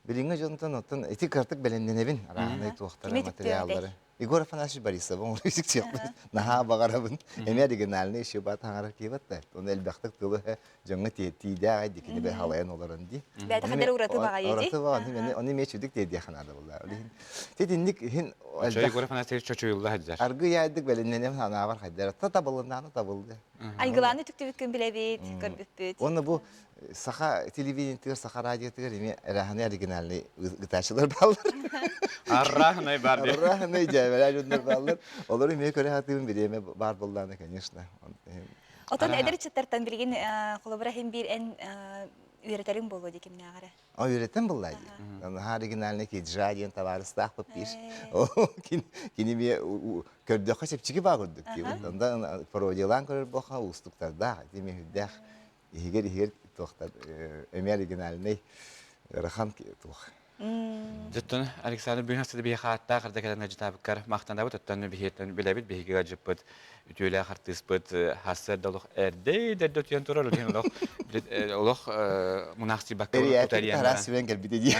Билиҥҥи дьонтон оттон ити кыртык бэлэмнэнэбин арааһынай туохтары материаллары. Егор Афанасьевич Борисов оҥоруйсук сиэхпин наһаа баҕарабын. Эмиэ оригинальный еще баат хаҥарар киһи да. Оны элбэхтик тылы дьоҥҥо тиийдээх дикини бэ халайан олорон ди. Бэйэтэ хадэр ураты баҕайы ди. Ураты баҕайы. Оны эмиэ чүдүк тиэрдиэхэ наада буолла. Ол иһин титинник иһин Егор Афанасьевич чочуйулла сылдьар. Аргы яйдык бэлэмнэнем санаабар хайдар. Та табылыннааны табылды. Айгылааны түктүбүккүн билэбит, көрбүппүт. Уонна бу саха телевидениетигэр, саха радиотыгар эмиэ ыраахынай оригинальный ытааччылар бааллар. Арраахынай бар дии. Арраахынай дьээбэлээх дьоннор бааллар. Олору эмиэ көрө сатыыбын бириэмэ баар буоллаҕына, конечно. Отон эдэр ыччаттартан билигин холобура иһин биир эн үөрэтэриҥ буолуо дии кимнээҕэр эрэ. О, үөрэтэн булла дии. Наһаа оригинальный киджа диэн табаарыстаахпыт биир. Кини эмиэ көрдөххө чэпчэки баа курдук дии. Онда пародиялаан көрөр буолха уустуктардаах, ити эмиэ үрдээх иһигэр иһигэр туохтар эмиэ оригинальный. Ыарахан туох. Дьоттон Александр бүгүн хасыда биһи хааттаах арда кэлэн ыалдьытаабыккар махтанабыт оттон биһиэттэн билэбит биһиги ыалдьыппыт үтүөлээх артыыспыт хасса олох эрдэ дэрдэ утуйан турар улахан олох олох мунаахсыйбакка утарыйан араас сүбэн кэлбитэ дии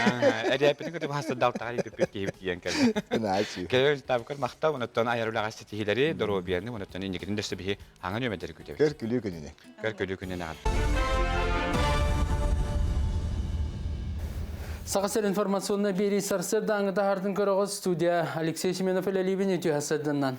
эрээппитин кытта хасса далтаҕар ииппит киһибит тиийэн кэллэ кэлэр ыалдьытаабыккар махтал онуттан айар үлэҕэ ситиһиилэри доруобуйаны онуттан инникитин да биһи хаҥа нүөмэрдэри күүтэбит көр күлүү күнүнэ Көр күлүү күнүн аҕан. Саха сир информационнай биэрии сарсыардааҥҥы таһаартын көрөҕүт студия Алексей Семенов үлэлиибин үтүө сарсыарданнан.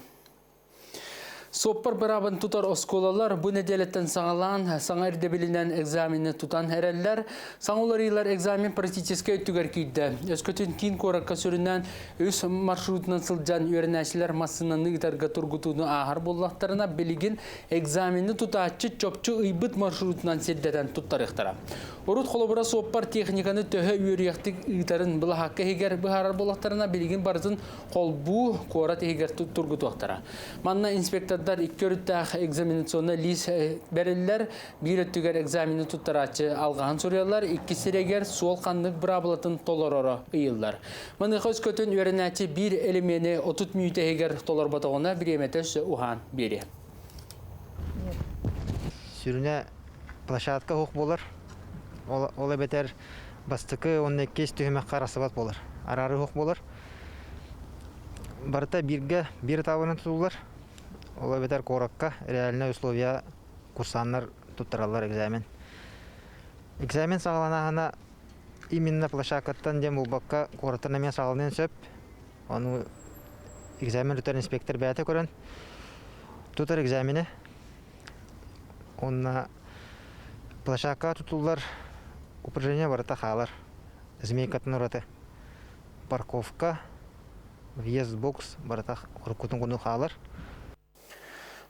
Суоппар быраабын тутар оскуолалар бу нэдиэлэттэн саҕалаан саҥа ирдэбилинэн экзамены тутан эрэллэр. Саҥа уларыйыылар экзамен практическай өттүгэр киирдэ. Өскөтүн киин куоракка сүрүннээн Үс маршрутунан сылдьан үөрэнээччилэр массыынаны ыытарга тургутууну ааһар буоллахтарына, билигин экзамены тутааччы чопчу ыйбыт маршрутунан сирдэтэн туттарыахтара. Урут холобура суоппар техниканы төһө үөрүйэхтик ыытарын былаһаакка иһигэр быһаарар буоллахтарына, билигин барытын холбуу куорат иһигэр тургутуохтара. Манна инспектордар икки өрүттээх экзаменационнай лиис бэриллэр. Биир өттүгэр экзамены туттарааччы алҕаһын суруйаллар, иккис сирэгэр суол ханнык быраабылатын толороро ыйыллар. Маныаха өскөтүн үөрэнээччи биир элемени 30 мүнүүтэ иһигэр толорботоҕуна бириэмэтэ өссө уһаан биэриэ. Сүрүнэ площадка уһук буолар. Ол, ол эбэтэр бастакы уонна иккис түһүмэххэ арахсыбат буолар. Араары уһук буолар. Барыта бииргэ биир этабынан тутуллар. Ол эбэтэр куоракка реальнай условия курсаннар туттараллар экзамен. Экзамен саҕаланаһына именно площадкаттан диэн булбакка куораттан эмиэ саҕаланыан сөп. Ону экзамен тутар инспектор бэйэтэ көрөн тутар экзамени. Уонна площадка тутуллар упражнение барыта хаалар. Змейкатын ураты. Парковка, въезд бокс барыта уруккутун курдук хаалар.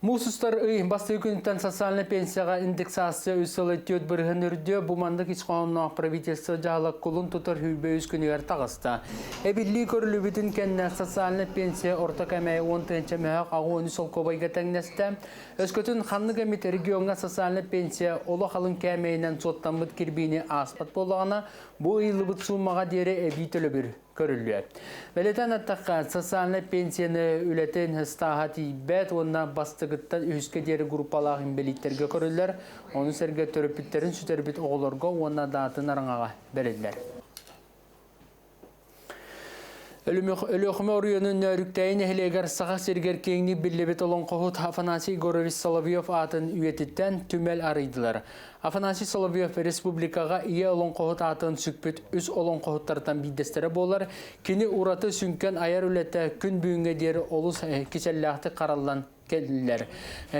Муус устар ый бастакы күнүттэн социальнай пенсияҕа индексация үс сыл 4% үрдүө бу маннык ис хоһоонноох правительство дьаһала кулун тутар 23 күнүгэр таҕыста. Эбиллии көрүлүбүтүн кэннэ социальнай пенсия орто кэмэ 10 тыһыынча мөһөх 83 солкуобайга тэҥнэстэ. Өскөтүн ханнык эмит региоҥҥа социальнай пенсия олох алын кээмэйинэн суоттаммыт кирбиини ааспат буоллаҕына, бу ыйыллыбыт суумаҕа диэри эбии төлөбүр көрүллүө. Бэлиэтээн эттэххэ, социальнай пенсияны үлэтин ыстааһа тиийбэт уонна бастакыттан үһүскэ диэри группалаах инбэлииттэргэ көрүллэр, ону сэргэ төрөппүттэрин сүтэрбит оҕолорго уонна даатын араҥаҕа бэриллэр. Өлүөхүмэ оройуонун Нөөрүктээйи нэһилиэгэр Саха сиригэр киэҥник биллибит олоҥхоһут Афанасий Егорович Соловьев аатын үйэтиттэн түмэл арыйдылар. Афанасий Соловьев республикаҕа ийэ олоҥхоһут аатын сүкпүт үс олоҥхоһуттартан биирдэстэрэ буолар. Кини ураты сүҥкэн айар үлэтэ күн бүгүҥҥэ диэри олус кичэллээхтик хараллан кэллилэр.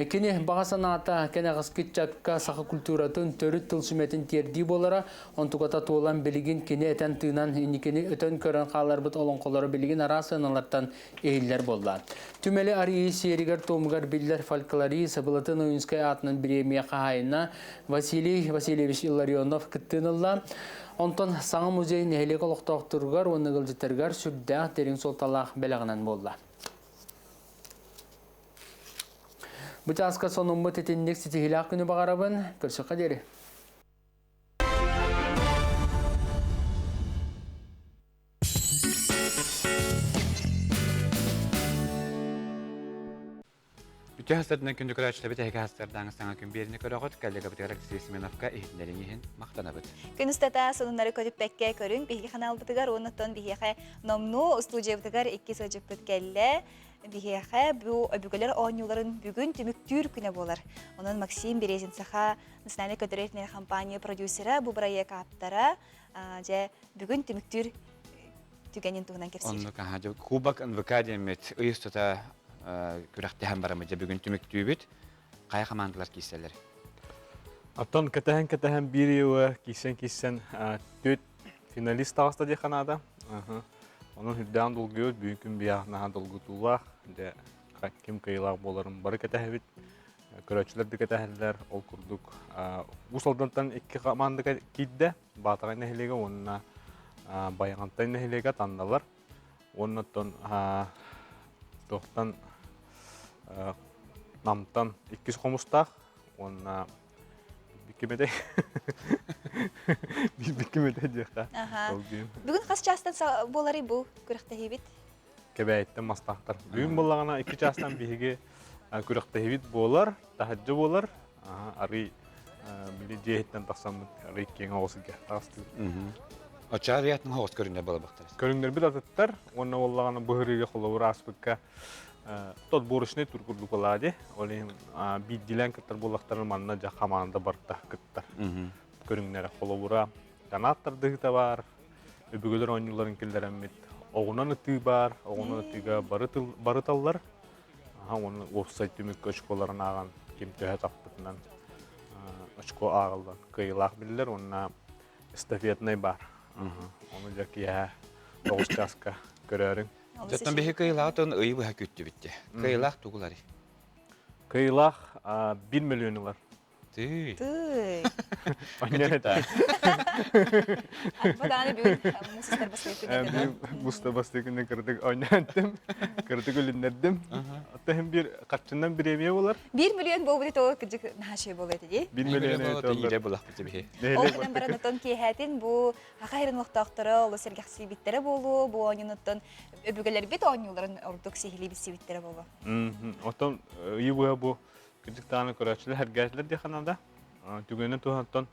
Кини баҕа санаата кэнэҕэски ыччакка саха культуратын төрүт тыл сүмэтин тиэрдии буолара, онтуката туолан билигин кини этэн-тыынан инникини өтөн көрөн хааларбыт олоҥхолоро билигин араас сыаналартан иһиллэр буолла. Түмэли арыйыы сиэригэр-туомугар биллэр фольклорист Былатын Ойуунскай аатынан бириэмийэ хаһаайына Василий Васильевич Илларионов кыттыыны ылла. Онтон саҥа музей нэһилиэк олохтоохторугар уонна ыалдьыттарыгар сүрдээх дириҥ суолталаах бэлэҕинэн буолла. Бу чааска сонуммут итинник ситиһиилээх күнү баҕарабын. Көрсөххө диэри. Үтүө хастарынан күндү көрөөччүлэрбит эһиги хастардааҥы саҥа күн биэрини көрөҕүт. Коллегабытыгар Алексей Семеновка иһитиннэриҥ иһин махтанабыт. Күн устата сонуннары көтүппэккэ көрүҥ биһиги ханаалбытыгар уонна биһиэхэ номнуо устуудьуйабытыгар икки сылдьыппыт кэллэ. Биһиэхэ бу өбүгэлэр оонньууларын бүгүн түмүктүүр күнэ буолар. Онон Максим Березин Саха национальнай көтөрү компания продюсера, бу бырайыак ааптара, дьэ бүгүн түмүктүүр түгэнин туһунан кэпсиир. Оннук аха дьэ Кубок НВК диэммит ый устата күрэхтэһэн бараммыт дьэ бүгүн түмүктүүбүт. Хайа хамаандалар киирсэллэр? Оттон кэтэһэн-кэтэһэн биир ыйы киирсэн-киирсэн түөрт финалист таҕыста диэххэ наада. Онон үрдээн долгуйабыт, бүгүн күн биһиэхэ наһаа долгутуулаах. Дьэ, ким кыайыылаах буоларын бары кэтэһэбит. Көрөөччүлэр да кэтэһэллэр. Ол курдук Уус Алдантан икки хамаанда киирдэ. Баатаҕай нэһилиэгэ уонна Байаҕантай нэһилиэгэ танналар. Уонна оттон туохтан Намтан иккис хомустаах уонна Ким этэй? Билбит ким этэй диэххэ. Бүгүн хас чаастан буоларый бу күрэхтэһиибит? Кэбээйиттэн мастаахтар. Бүгүн буоллаҕына 2 чаастан биһиги күрэхтэһиибит буолар, таһырдьа буолар. Арый били дьиэһиттэн тахсаммыт арый киэҥ оҕус сиргэ таҕыстыбыт. Оччоҕо атын оҕус көрүҥнэр буолабахтар. Көрүҥнэрбит атыттар уонна буоллаҕына быһырыыга холобур ааспыкка тот борочный тур курдук буолаа дии. Ол иһин биирдиилээн кыттар буоллахтарына манна дьэ хамаанда барыта кыттар. Көрүҥнэрэ холобура канат тардыһыыта баар, өбүгэлэр оонньууларын киллэрэммит оҕунан ытыы баар, оҕунан ытыыга бары таллар. Уонна уопсай түмүккэ очколарын ааҕан ким төһө таппытынан очко ааҕыллан кыайыылаах биллэр уонна эстафетнай баар. Ону дьэ киэһэ 9 чааска көрөөрүҥ. Оттон биһи кыайыылаах ыйы быһа күттүбүт дии. Кыайыылаах тугуларый? Кыайыылаах 1 миллион ылар. Тыый. Тыый. Арба даҕаны бүгүн муус устар бастакы күнэ Муста бастакы күнэ кырдык ойнаантым, кырдык үлүннэрдим. Оттон бир харчынан бириэмийэ болар. 1 миллион буолбут ити ол кырдьык наһаа болуо этэ дии. 1 миллион иирэ булахпыт биһи. Ол гынан баран оттон киэһээтин бу Саха сирин олохтоохторо олус сэргэхсийбиттэрэ буолуо, бу оонньуунуттан өбүгэлэрбит оонньууларын ордук сиһилии билсибиттэрэ буолуо. Оттон ыйы быһа бу кырдьык даҕаны көрөөччүлэр сэргээтилэр диэххэ наада. Түгэнин туһунан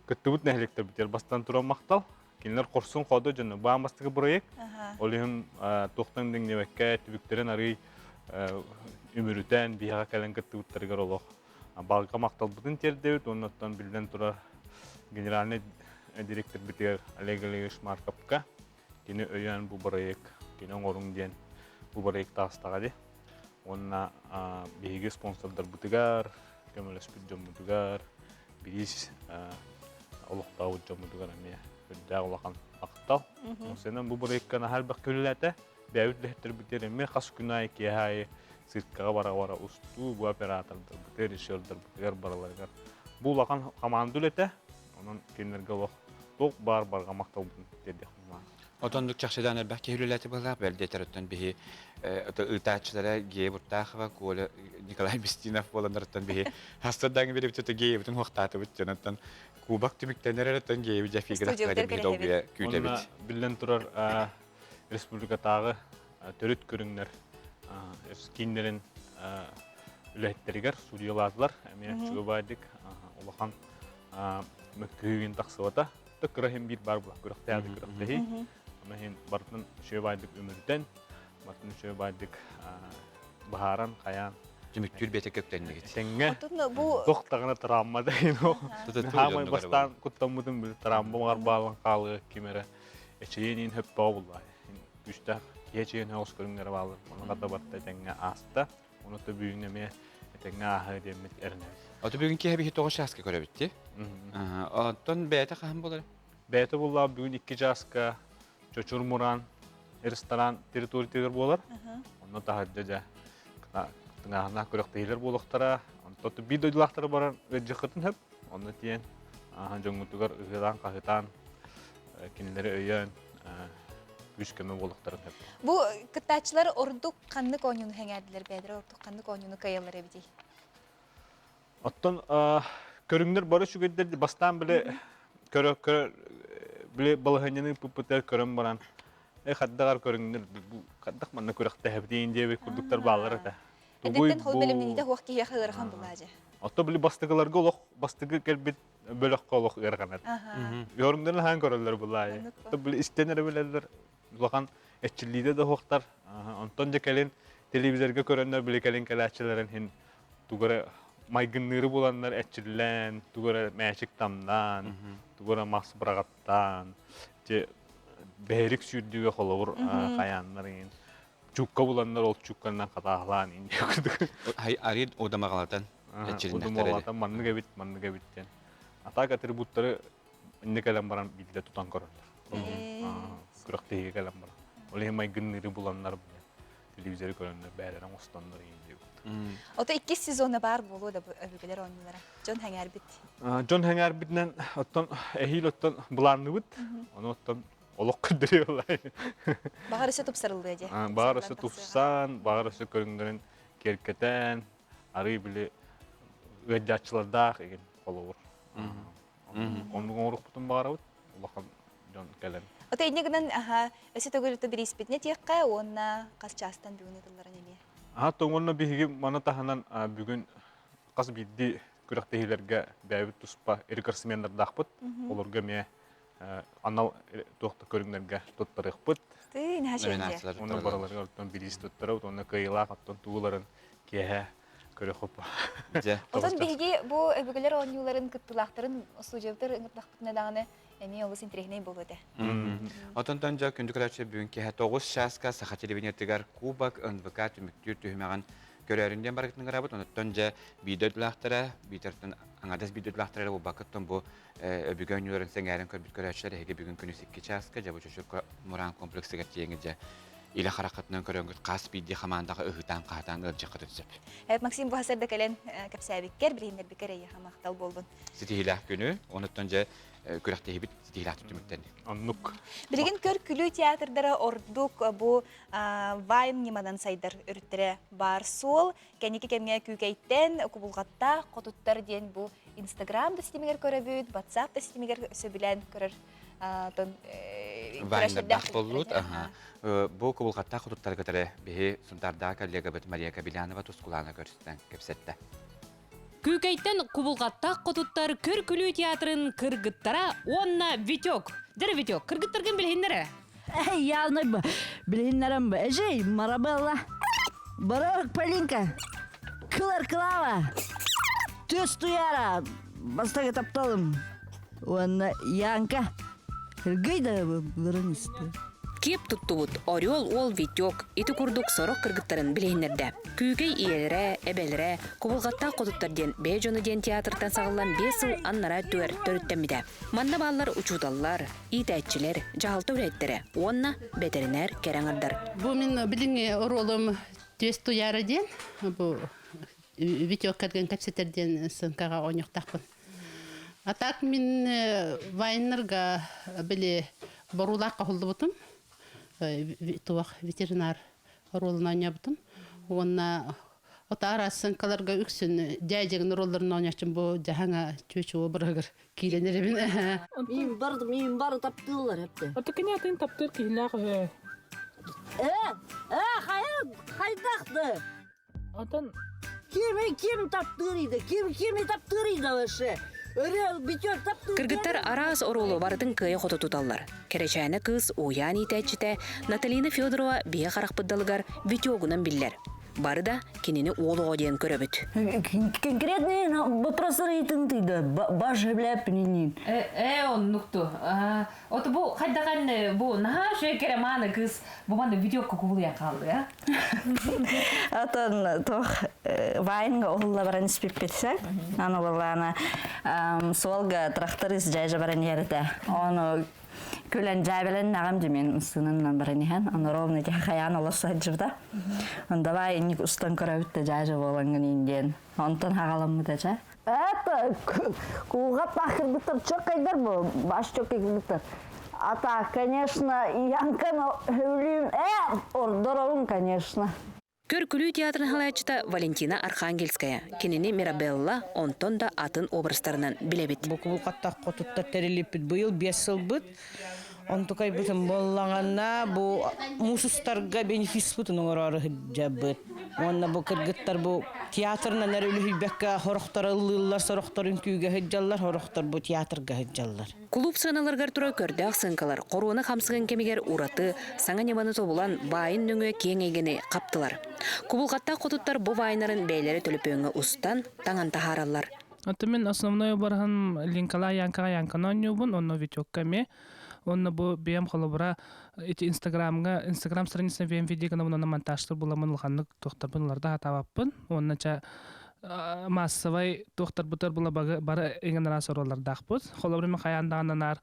кыттыбыт нэһилиэктэрбитигэр бастан туран махтал. Кинилэр хорсун хоодо дьоно баан бастакы проект. Ол иһин туохтан дэҥнибэккэ түбүктэрин арый үмүрүтэн биһиэхэ кэлэн кыттыбыттарыгар олох балга махталбытын тиэрдэбит уонна оттон биллэн турар генеральный директорбитигэр Олег Олегович Марковка кини өйөөн бу проект кини оҥоруҥ диэн бу проект таҕыстаҕа дии. Уонна биһиги спонсордарбытыгар, көмөлөспүт дьоммутугар, бириис олохтообут дьоммутугар эмиэ үрдээх улахан махтал. Сенен бу проектка наһаа элбэх үлэлээтэ. Бэйэбит үлэһиттэрбитигэр эмиэ хас күн аайы киэһэ аайы циркаҕа бара-бара устуу, бу оператордарбытыгар, режиссердарбытыгар барыларыгар. Бу улахан хамаанда үлэтэ. Онон кинилэргэ олох туох баар барҕа махталбытын тиэрдиэхпин баҕарабын. Отоннук чахчыдан элбэх киһи үлэлээтэ быһалаах, бэл диэтэр биһи ыытааччылара Гея Буртахова, Коля Николай Бестинов буоланнарыттан биһи хастырдаҥы биэрбит Геябытын хуохтаатыбыт дьонуттан кубок түмүктэнэр эрэ Геяби дьэ фигураттары биһи долгуйа күүтэбит. Биллэн турар республикатааҕы төрүт көрүҥнэр кииннэрин үлэһиттэригэр судьуйалаатылар. Эмиэ чугабайдык улахан мөккүһүүгүн тахсыбата. Кыра иһин биир баар була күрэхтэһи күрэхтэһии. Аны иһин барытын үчүгэй үмүрүтэн, барытын үчүгэй баайдык баһааран, хайаан түмүктүүр бэйэтэ көктөннүгүт. Тэҥҥэ туох даҕаны травма да Хаамай бастаан куттаммытым били травма баҕар баалан хаалыа ким эрэ эчэйиэн иһин хөппөҕө булла. Күүстээх киһи эчэйиэн оҕус көрүҥнэрэ бааллар. Ону хата барыта этэҥҥэ ааста. Ону то бүгүн эмиэ этэҥҥэ ааһыа диэммит эрэнэбит. Ото бүгүн киэһэ биһи тоҕус чааска көрөбүт дии. Оттон бэйэтэ хаһан буолар? Бэйэтэ буллаҕа бүгүн 2 чааска Чочур Муран ресторан территориятыгар буолар. Онно таһырдьа дьэ тыҥааһыннаах күрэхтэһиилэр буолуохтара. Онтон биир дойдулаахтара баран ыалдьыаххытын сөп. Онно тиийэн дьоҥҥутугар ыһыылаан-хаһыытаан кинилэри өйөөн күүс-көмө буолуохтарын сөп. Бу кыттааччылар ордук ханнык оонньууну сэҥээрдилэр бэйэлэрэ ордук ханнык оонньууну кыайаллар эбитий? Оттон көрүҥнэр бары үчүгэйдэр бастаан били көрө көрө били балаһыанньаны ыыппыппытыгар көрөн баран э хайдаҕар көрүҥнэр бу хайдах манна күрэхтэһэбитин диэбит курдуктар бааллар этэ. Эдэртэн хол бэлэмнэниитэ суох киһиэхэ ыарахан булаа дьэ. Оттон били бастакыларга олох бастакы кэлбит бөлөххө олох ыарахан этэ. Көрүҥнэрин хаан көрөллөр булаа. Оттон били истэн эрэ билэллэр улахан эрчиллиитэ да суохтар. Онтон дьэ кэлин телевизорга көрөннөр били кэлин кэлээччилэрин иһин тугу эрэ майгынныыры буланнар эрчиллэн, тугу эрэ мээчик тамнаан, тугу эрэ мас быраҕаттаан, дьэ бэһирик сүүрдүүгэ холобур хайааннар иһин чукка буланнар ол чукканан хатааһылаан иһин курдук. Арыйд удамаҕалатан Удамаҕалатан маннык эбит, маннык эбит диэн. А так атрибуттары иннэ кэлэн баран биирдэ тутан көрөллөр. Күрэхтэһиигэ кэлэн баран. Ол иһин майгынныыры буланнар телевизоры көрөннөр бээлэрин оҥостоннор иһин диэбит. Ото иккис сезона баар буолуо да өбүгэлэр оонньуулара. Дьон сэҥээрбит. Дьон сэҥээрбитинэн оттон эһиил оттон былаанныбыт. Ону оттон олох көрдөрүө буоллай. Баҕар өссө тупсарыллыа дии. Баҕар өссө тупсан, баҕар өссө көрүҥнэрин киэркэтэн, арыы били ыалдьааччылардаах игин холобур. Оннук оҥоруохпутун баҕарабыт, улахан дьон кэлэн. Ото инньэ гынан аха өссө төгүл бирииспитинэ тиэххэ уонна хас чаастан бүгүн ытылларын эмиэ. Аха тоҥонно биһиги маны таһынан бүгүн хас биирдии күрэхтэһиилэргэ бэйэбит туспа рекордсменнардаахпыт. Олорго эмиэ анал туох да көрүҥнэргэ туттарыахпыт. Уонна барыларыгар оттон бириис туттарабыт уонна кыайыылаах оттон тууларын киэһэ көрөхөп. Отон биһиги бу өбүгэлэр оонньууларын кыттыылаахтарын устудьуоптар ыҥырдахпытына даҕаны эмиэ олус интэриэһинэй буолуо этэ. Отонтон дьэ күндү көрөөччү бүгүн киэһэ 9 чааска Саха телевидениетыгар Кубок НВК түмүктүүр түһүмэҕин көрөөрүн диэн барыгытын ыҥырабыт. Онуттан дьэ биирдэ дойдулаахтара, биитэртэн аҥардас биирдэ дойдулаахтара эрэ буолбаккыттан бу өбүгэ оонньууларын сэҥээрэн көрбүт көрөөччүлэр эһиги бүгүн күнүс 2 чааска дьэ бу Чочурка Мураан комплексыгар тиийэҥҥит дьэ илэ хараххытынан көрөҥҥүт хас биирдии хамаандаҕа ыһыытаан-хаһытаан ыалдьыаххытын сөп. Максим бу хасарда кэлэн кэпсээбиккэр, билиһиннэрбиккэр эйиэхэ махтал буоллун. Ситиһиилээх күнү, онуттан дьэ күрэхтэһиибит ситиһиилээх түмүктэн. Оннук. Билигин көр-күлүү театрдара ордук бу вайн ньыманан сайдар өрүттэрэ баар суол. Кэнники кэмҥэ күүкэйтэн кубулҕаттаах хотуттар диэн бу Инстаграм да ситимигэр көрөбүт, WhatsApp да ситимигэр сөбүлээн көрөр Вайнердаах боллут. Бу кубулҕаттаах хотуттары кытары биһи Сунтаардаах коллегабыт Мария Кабилянова Тускулаана көрүстэн кэпсэтте. Күүкэйтэн кубулҕаттаах хотуттар көр-күлүү театрын кыргыттара уонна Витек. Дэрэ Витек, кыргыттаргын билиһиннэрэ. Явно билиһиннэрем эжей Марабелла. Барок Полинка. Кылар Клава. Түс Туяра. Бастакы тапталым. Уонна Янка. Ыргый да былырын исти. Киэп туттубут Орел уол Витек ити курдук сорох кыргыттарын билиһиннэрдэ. Күүкэй ийэлэрэ, эбэлэрэ, кубулҕаттаах хотуттар диэн бэйэ дьоно диэн театртан саҕыллан 5 сыл аннараа өттүгэр төрүттэммитэ. Манна бааллар учууталлар, иитээччилэр, дьаһалта үлэһиттэрэ уонна бэтэринээр кэрэ аҥардар. Бу мин билиҥҥи оруолум Түөс Туйаара диэн, бу Витек кэргэн кэпсэтэр диэн сыҥкаҕа оонньуохтаахпын. А так мин вайнерга били боруулаах хоһуллубутум, туох ветеринар оруолун оонньообутум. Уонна отаар сыҥкаларга үксүн дьээдьэгин оруолларын оонньооччум бу дьаһаҥа чүөчү образыгар киирэн эрэбин. Мин бар, мин бар таптыыллар эпте. Ото кини атын таптыыр киһилээх үһү. Э, э, хайа, хайдахты? Отон Кими ким таптыырыйда? Ким кими таптыырыйда вообще? Өрө бүтөр таптыыр. Кыргыттар араас оруолу барытын кыайа хото туталлар. Кэрэчээнэ кыыс уйаан иитээччитэ Наталина Федорова биһи харахпыт далыгар Витёгунан биллэр. Бары да кинини уол оҕо диэн көрөбүт. Конкретный вопрос ыйытын баш билэппинин. Э, оннукту. Ото бу хайдахан бу наһаа үчүгэй кэрэ мааны кыыс бу манна видеокка кубулуйан хаалды, а? Отон тох вайнга уһулла баран испиппитсе. Аны баллаана суолга тракторист жайжа баран иһэрите. Ону күлэн жаабелен нагам жемен сынынан баран иһэн. Ону ровно ити хаян олос саджыбыта. Он давай инник устан көрөбүт да жаажа болангын индиен. Онтон хагаламмыта ча. Это кулга пахырбыттар чокайдар бу, баш чокайбыттар. А так, конечно, Янканы өлүм, ордоробун, конечно. Көр-күлүү театрын халаячыта Валентина Архангельская. Кинини Мирабелла, онтон да атын образтарынан билэбит. Бу кубулкаттах хотуттар тэрилиппит быйыл 5 сылбыт. Онтукайбытын буоллаҕына бу муус устарга бенефиспытын оҥороору сылдьабыт. Уонна бу кыргыттар бу театрынан эрэ үлүһүйбэккэ сорохтор ыллыыллар, сорохтор үҥкүүгэ сылдьаллар, сорохтор бу театрга сылдьаллар. Кулууп сыаналарыгар турар көрдөөх сыыҥкалар хоруона хамсыгын кэмигэр ураты, саҥа ньыманы тобулан, баайын нөҥүө киэҥ эйгэни хаптылар. Кубулҕаттаах хотуттар бу вайнарын бэйэлэрэ төлөпүөҥҥэ устан, таҥан таһаараллар. Ото мин основной обраһым Линкала Янкаҕа Янканы оонньуубун, онно Витекка эмиэ. Онно бу бэйэм холобура ити Инстаграмҥа, Инстаграм страницам бэйэм видео гынабын, онно монтажтар буламмын улаханнык туохтарбын ыларда сатаабаппын. Уонна ча массовай туохтарбытар була бары иҥэн араас оруоллардаахпыт. Холобура мен хайаан даҕаны наар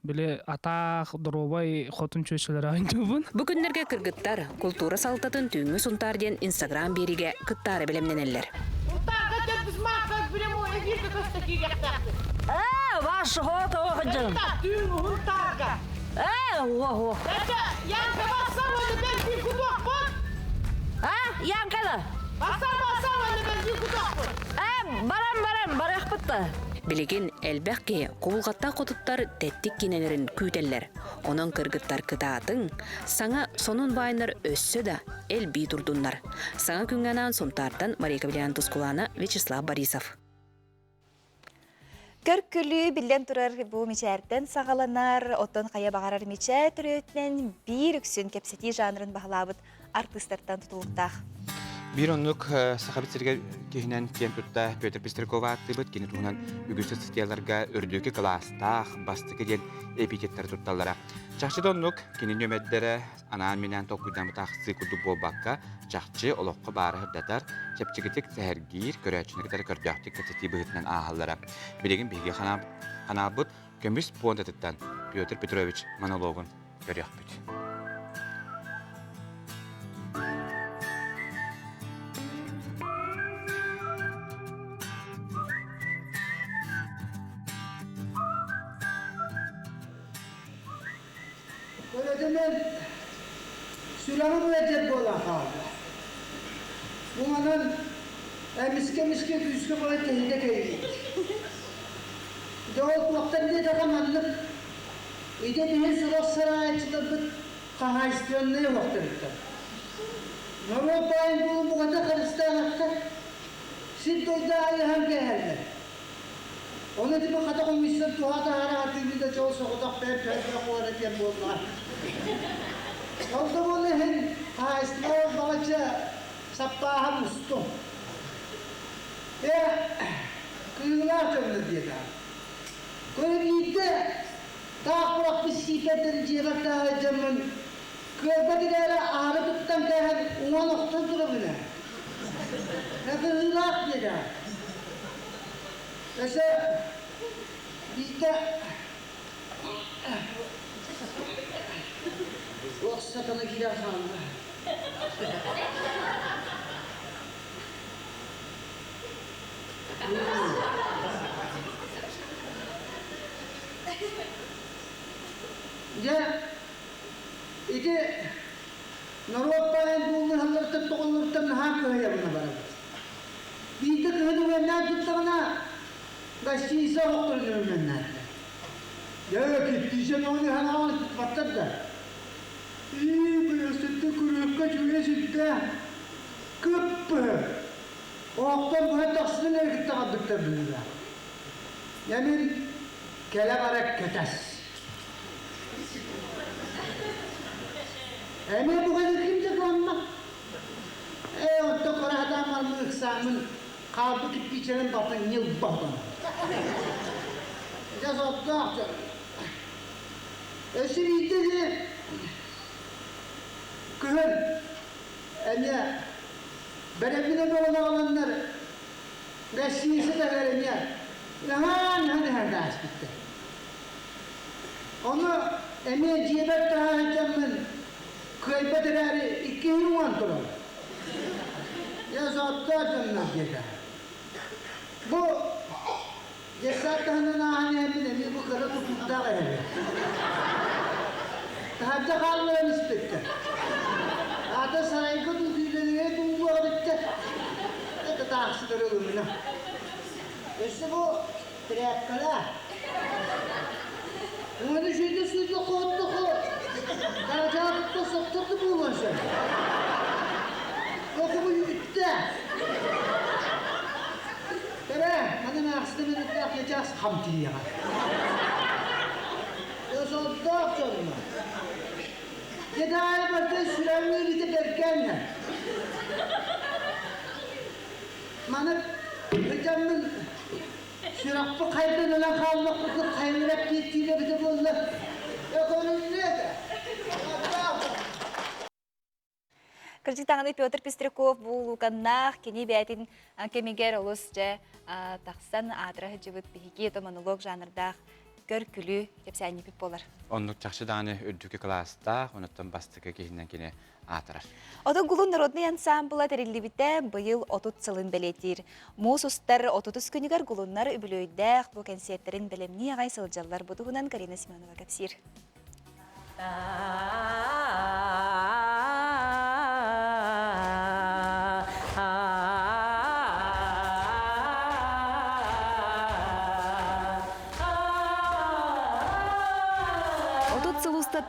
били атаах, доруобай хотун чүөчэлэри оонньуубун. Бу күннэргэ кыргыттар култуура салтатын Түүҥҥү Сунтаар диэн Инстаграм биэриигэ кыттаары бэлэмнэнэллэр. Сунтаарга төрдүс маакка прямой эфиргэ көстө киириэхтээхпит. Ээ, ваш хото ходжын. Түүн Сунтаарга. Ээ, ого. Это Янка бассам, это бен кудуақпын. А, Янка да? Баса баса вана бензин кутахпыт. Э, баран баран барыахпыт да. Билигин элбэх киһи кубулҕаттаах хотуттар тэттик киинэлэрин күүтэллэр. Онон кыргыттар кытаатыҥ, саҥа сонун баайнар өссө да элбии турдуннар. Саҥа күҥҥэ анаан Сунтаартан Мария Кавлян Тускулаана, Вячеслав Борисов. Көр-күлүү биллэн турар бу мичээртэн саҕаланар, оттон хайа баҕарар мичээр төрүөтүнэн биир үксүн кэпсэтии жанрын баһылаабыт артыыстартан тутулуктаах. Биир оннук Сахабыт сиригэр киһинэн киэн тутта Петр Пестряков ааттыыбыт. Кини туһунан үгүс ыстатыйаларга үрдүкү кылаастаах, бастакы диэн эпитеттары тутталлара. Чахчы да оннук, кини нүөмэрдэрэ анаан-минээн толкуйдаммыт ахсыы курдук буолбакка, чахчы олоххо баары сырдатар, чэпчэкитик сэһэргиир, көрөөччүнү кытары көрдөөхтүк кэпсэтии быһыытынан ааһаллара. Билигин биһиги ханаабыт көмүс пуондатыттан Петр Петрович монологун көрүөхпүт. Көлөтүнэн сүрэҕим ыалдьар буолан хаалла. Бу манан эмискэ-эмискэ күүскэ баҕай тэһитэ кэйбит. Дьэ ол туохтан диэтэхэ маннык идэ биһи сурах сараайчыларбыт хаһаайыстыбаннай олохторуттан. Норуот баайын буолун буката харыстаабаттар, сир-дойду аайыһан кээһэллэр. Ону типа хата хомуйсан туһа таһаара сатыыбын да чол соҕотох бэйэм төһө куора диэн буоллаҕа. Ол да буолла иһин хаһаайыстыба балачча саппааһа мустум. Ээ, кыылаах дьоннор диэтэ. Көрө биирдэ таах курахпыт сиипэрдэн дьиэбэр таһа дьоммун кыайбат ирээри аһары туттан кээһэн уҥан охтон турабын ээ. Кыһыылаах диэтэ. Өссө биирдэ туох сатана киирэн хаалла. Дьэ, ити норуот баайын буллуһалларыттан тоҕоллоруттан наһаа кыһайабына барабыт. Биирдэ кыһын үгэннээн туттаҕына, гостиница оһохторун өрөмүөннээтилэр. Дьэ, киттиисэ мөҕүнү ханаҕын туппаттар да. Ии, быйылсытты күрүөккэ үчүгэйэ сүрдээх. Кып-быһы. Оһохтон быһа тахсытын эрэ кытта барбыттар быһыылаах. Дьэ, мин кэлэ-бара кэтэс. Эмиэ бугайы ким да кыаммат. Ээ, онтон кыра сатаан бараммын ыксааммын хаалбыт кирпииччэлэрин балтын ньылба отон. Дьэ, соттоох дьон. Өссө биирдэ ити күһүн эмиэ бэрэбинэ бөҕөнү аҕаланнар гостиница таһыгар эмиэ ыһаан-ыһан ыһан ааспыттар. Ону эмиэ дьиэбэр таһа сылдьаммын кыайбат эрээри иккиһин уҥан турабын. Дьэ, соттоох дьоннор диэтэ. Бу детсад таһынан ааһан иһэммин эмиэ бу кыра тутуурдаах эһэбин. Таһырдьа хаалларан испиттэр. Аата сарайга дуу, күүлэлэгэ дуу буола бүттэ. Это таахсытары ылымына. Өссө бу Тряпкалаа. Уону сүүрдэ сүүрдэ хоттохо даачаабытта сотторду буолуон сөп. Окубу үттэ. Тэрэ, манан аахсыта минуттаах чаас хам тиийэҕэ. Сордоох дьонно. Дедайы барда сүрэҕиҥ илиитэ бэргэннэ. Маны ыдьаммын сүрэхпит хайдан ылан хааллахпытын хайыҥырап кииртиир эбитэ буолла. Өкөрүллүө этэ. Кырдьык даҕаны Петр Пестряков бу улууканнаах кини бэйэтин кэмигэр олус дьэ тахсан аатыра сылдьыбыт биһиги это монолог жанрдаах көр-күлүү кэпсээнньиппит буолар. Оннук чахчы даҕаны үрдүкү кылаастаах, онуттан бастакы киһинэн кини аатырар. Оту Гулун народнай ансаамбыла тэриллибитэ быйыл 30 сылын бэлиэтиир. Муус устар 30 күнүгэр гулуннар үбүлүөйдээх бу кэнсиэртэрин бэлэмнии аҕай сылдьаллар. Бу туһунан Карина Семенова кэпсиир.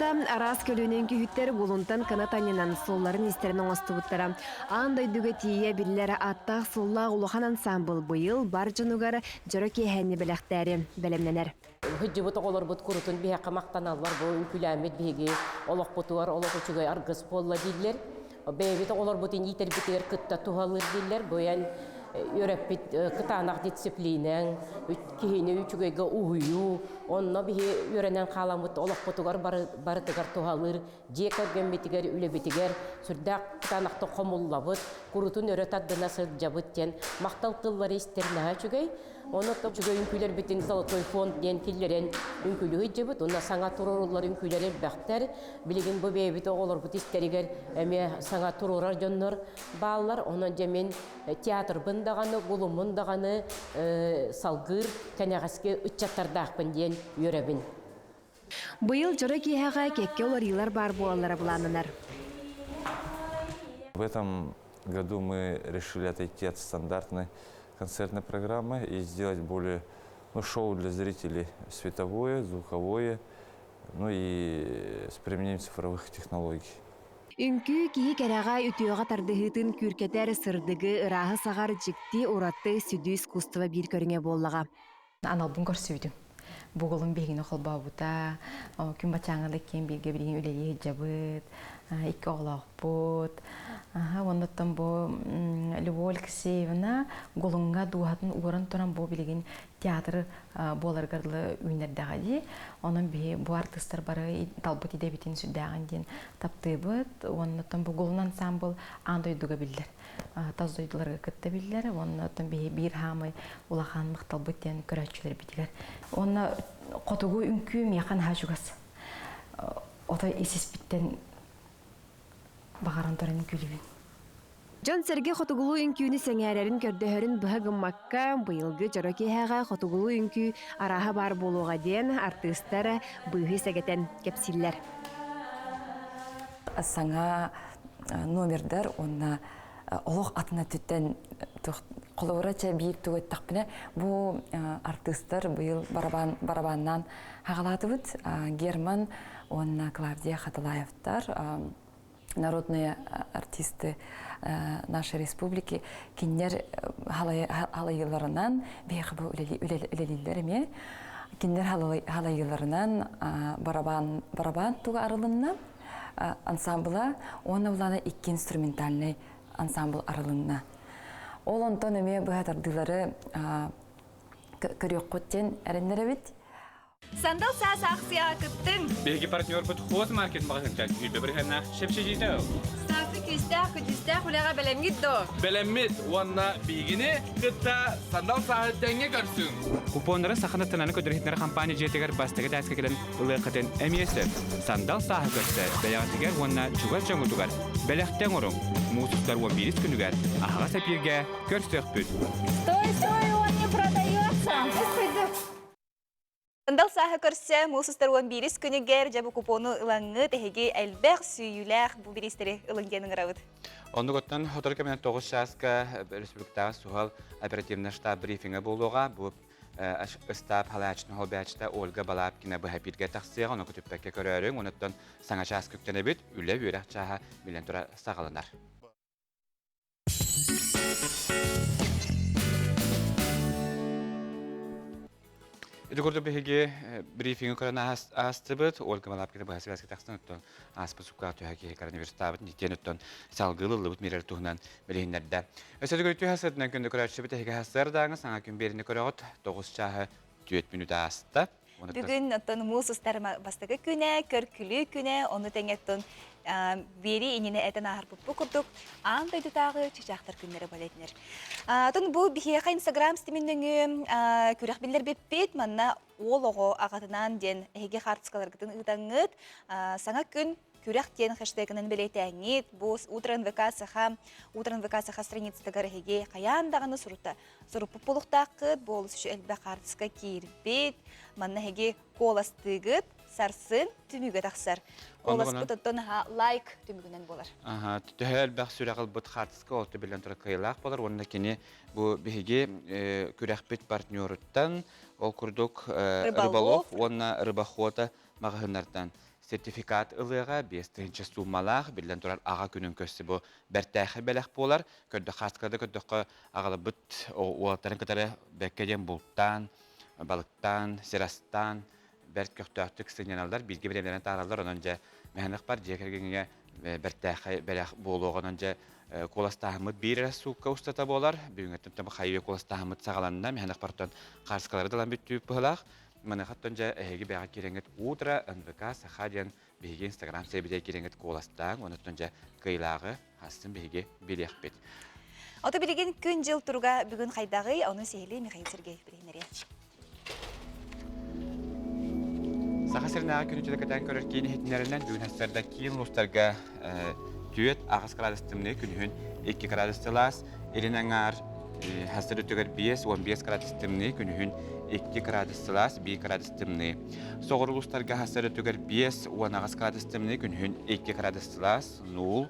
Алта араас көлүөнэ үҥкүүһүттэр Гулунтан кынат анньынан суолларын-иистэрин оҥостубуттара. Аан дойдуга тиийэ биллэр ааттаах-суоллаах улахан ансаамбыл быйыл бар дьонугар дьоро киэһэни бэлэхтээри бэлэмнэнэр. Сылдьыбыт оҕолорбут курутун биһиэхэ махтаналлар, бу үҥкүүлээммит биһиги олохпутугар олох үчүгэй аргыс буолла дииллэр. Бэйэбит оҕолорбутун иитэрбитигэр кытта туһалыыр дииллэр. Бу эн үөрэппит кытаанах дисциплинэҥ, киһини үчүгэйгэ уһуйуу, онно биһи үөрэнэн хааламмыт олохпутугар барытыгар туһалыыр, дьиэ кэргэммитигэр, үлэбитигэр сүрдээх кытаанахтык хомуллабыт, курутун өрө тардына сылдьабыт диэн махтал тыллары истэр наһаа үчүгэй. Ону үчүгэй үҥкүүлэрбитин Золотой фонд диэн киллэрэн үҥкүүлүү сылдьабыт. Уонна саҥа туруоруллар үҥкүүлэр элбэхтэр. Билигин бу бэйэбит оҕолорбут истэригэр эмиэ саҥа туруорар дьоннор бааллар. Онон дьэ мин театрбын даҕаны, гулуммун даҕаны салгыыр кэнэҕэски ыччаттардаахпын диэн үөрэбин. Быйыл дьоро киэһэҕэ кэккэ уларыйыылар баар буолаллара былааннанар. В этом году мы решили отойти от стандартной концертной программы и сделать более ну, шоу для зрителей световое, звуковое, ну и с применением цифровых технологий. Үҥкүү киһи кэрэҕэ үтүөҕэ тардыһыытын күүркэтэр сырдыгы, ырааһы саҕар дьикти ураты сүдү искусство биир көрүҥэ буоллаҕа. Аналбын көрсүбүтүм. Бугулум биһигини холбообута, күн бачааҥҥа да иккиэн бииргэ билигин үлэлии сылдьабыт, икки оҕолоохпут. Оннуттан бу Любовь Алексеевна Гулуҥҥа дууһатын ууран туран бу билигин театр буоларыгар дылы үүннэрдэҕэ дии. Онон биһи бу артыыстар бары талбыт идэбитин сүрдээҕин диэн таптыыбыт. Оннуттан бу Гулун ансаамбыл аан дойдуга биллэр. Тас дойдуларга кытта биллэр. Уонна оттон биһи биир хаамай улахан махталбыт диэн көрөөччүлэрбитигэр. Уонна хотугу үҥкүү миэхэ наһаа чугас. Отой ис-испиттэн баҕаран туран үҥкүүлүүбүн. Дьон-сэргэ хотугулуу үҥкүүнү сэҥээрэрин көрдөһөрүн быһа гыммакка, быйылгы дьоро киэһэҕэ хотугулуу үҥкүү арааһа баар буолуоҕа диэн артыыстар быыһы сэгэтэн кэпсииллэр. Саҥа номердар уонна олох атын өттүттэн холобура чэ биир тугу эттэхпинэ бу артыыстар быйыл барабан барабаннаан хаҕалаатыбыт Герман уонна Клавдия Хатылаевтар народные артисты нашей республики кинилэр халайыыларынан биһиэхэ бу үлэлииллэр эмиэ кинилэр халайыыларынан барабан барабан туга арылынна ансамбла уонна улаана икки инструментальный ансамбл арылынна. Ол онтон эмиэ быһа тардыылары көрүөххүт диэн эрэннэрэбит. Сандал саас аахсыйаҕа кыттыҥ! Биһиги партнербут Хоз Маркет маҕаһыынтан сүүрбэ бырыһыаннаах чэпчэтиитэ ыл. Сааскы күүстээх, көдьүүстээх үлэҕэ бэлэмҥит дуо? Бэлэммит уонна биһигини кытта сандал сааһы тэҥҥэ көрсүҥ! Купоннары Саха национальнай көрдөрүүтүнэр компания дьиэтигэр бастакы этээскэ кэлэн ылыаххытын эмиэ сөп. Сандал сааһы көрсө бэйэҕитигэр уонна чугас дьоҥҥутугар бэлэхтэ оҥоруҥ. Муус устар 11 күнүгэр аһаҕас эпииргэ көрсүөхпүт. Стой, стой, он не продается! Сандал сааһы көрсө муус устар 11 күнүгэр дьэ бу купону ылаҥҥыт эһиги элбэх сүүйүүлээх бу бириистэри ылыҥ диэн ыҥырабыт. Оннугуттан сотору кэминэн 9 чааска республикатааҕы суһал оперативный штаб брифингэ буолуоҕа. Бу ыстаап халааччытын холбооччута Ольга Балабкина быһа эпииргэ тахсыаҕа, ону көтүппэккэ көрөөрүҥ. Онуттан саҥа чаас күктэнэбит, үлэ үөрэх чааһа билэн тура саҕаланар. Ити курдук биһиги брифинги көрөн аастыбыт. Ольга Балабкина быһа связка тахсан оттон ааспыт суккаах түһэ киһи коронавирустаабыт нитиэн оттон салгыы ыллыбыт миэрэр туһунан билиһиннэрдэ. Өссө төгүл түһэ сытынан күндү көрөөччүбүт эһиги сарсыардааҥы саҥа күн биэрини көрөҕүт. 9 чааһы 4 мүнүүтэ ааста. Бүгүн оттон муус устар бастакы күнэ, көркүлүү күнэ, ону тэҥэ оттон биэри иннинэ этэн ааһарбыппыт курдук аан дойдутааҕы чычаахтар күннэрэ балетинер. Атын бу биһиэхэ Инстаграм ситимин нөҥүө күрэх биллэрбиппит. Манна уол оҕо аҕатынаан диэн эһиги хаартыскаларгытын ыытаҥҥыт. Саҥа күн күрэх диэн хэштегынан бэлиэтээҥҥит. Бу Утро НВК Саха, Утро НВК Саха страницатыгар эһиги хайаан даҕаны сурута суруппут буолуохтааххыт. Бу олус үчүгэй элбэх хаартыска киирбит. Манна эһиги куоластыыгыт, сарсын түмүгэ тахсар. Куоласпыт оттон лайк түмүгүнэн буолар. Аха, төһө элбэх сүрэх ылбыт хаартыска ол биллэн турар кыайыылаах буолар уонна кини бу биһиги күрэхпит партнеруттан ол курдук рыболов уонна рыбохота маҕаһыыннартан. сертификат ылыаҕа, 5000 сууммалаах, биллэн турар аҕа күнүн көрсө бу бэртээхэй бэлэх буолар. Көрдөх хааскаларда көрдөххө аҕалабыт уолаттарын кытары бэккэ диэн бултаан, балыктаан, сир астаан, бэрт көхтөөхтүк сынньаналлар, бииргэ бириэмэлэрин таараллар. Онон дьэ мэһэнэх бар дьиэ кэргэҥҥэ бэртээхэй бэлэх буолуоҕунан дьэ куоластааһыммыт биир эрэ суукка устата буолар. Бүгүҥҥэттэн хайыы куоластааһыммыт саҕаланна. Мэһэнэх бартан хаарыскалары далан бүттүүп быһылаах. Маныхаттан дьэ эһиги бэҕэ киирэҥҥит утро НВК Саха диэн биһиги Инстаграм сирэйбитигэр киирэҥҥит куоластааҥ. Онуттан дьэ кыайыылааҕы хастын биһиги билиэхпит. Ото билигин күн-дьыл туруга бүгүн хайдаҕый, ону сиһилии Михаил Сергеев билиһиннэриэ. Саха сиринээҕи күнү кэтээн көрөр киин иһитиннэринэн бүгүн сарсыарда киин улуустарга 4-8 градус тымныы, күнүһүн 2 градус сылаас, илин аҥаар хастар өттүгэр 5-15 градус тымныы, күнүһүн 2 градус сылаас, 1 градус тымныы. Соҕуруу улуустарга хастар өттүгэр 5-18 градус тымныы, күнүһүн 2 градус сылаас, 0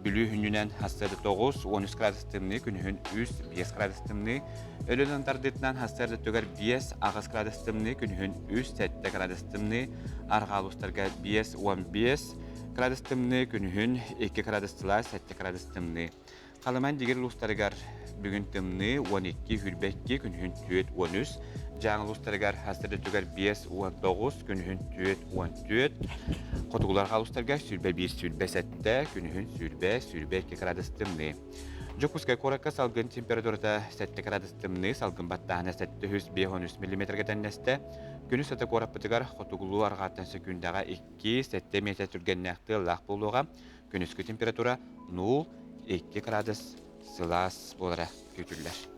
Бүлүү хүннүнэн сарсыарда 9, 13 градус тымныы, күнүһүн 3, 5 градус тымныы. Өлөн тардыытынан сарсыарда өттүгэр 5, 8 градус тымныы, күнүһүн 3, 7 градус тымныы. Арҕаа улуустарга 5, 15 градус тымныы, күнүһүн 2 градус сылаас, 7 градус тымныы. Халыман дигир улуустарыгар бүгүн тымныы 12, 22, күнүһүн 4, 13. Дьааҥы улуустарыгар сарсыарда өттүгэр 5, 19, күнүһүн 4, 14. Хотугулар улуустарга 21, 27, күнүһүн 20, 22 градус тымныы. Дьокуускай куоракка салгын температурата 7 градус тымныы, салгын баттааһына 753 миллиметргэ тэннэстэ. Күнүс сата куораппытыгар хотугулуу арҕааттан сөкүүндэҕэ 2, 7 миэтэ түргэннээх тыаллаах буолуоҕа. Күнүскү температура 0, 2 градус сылаас буолара күүтүллэр.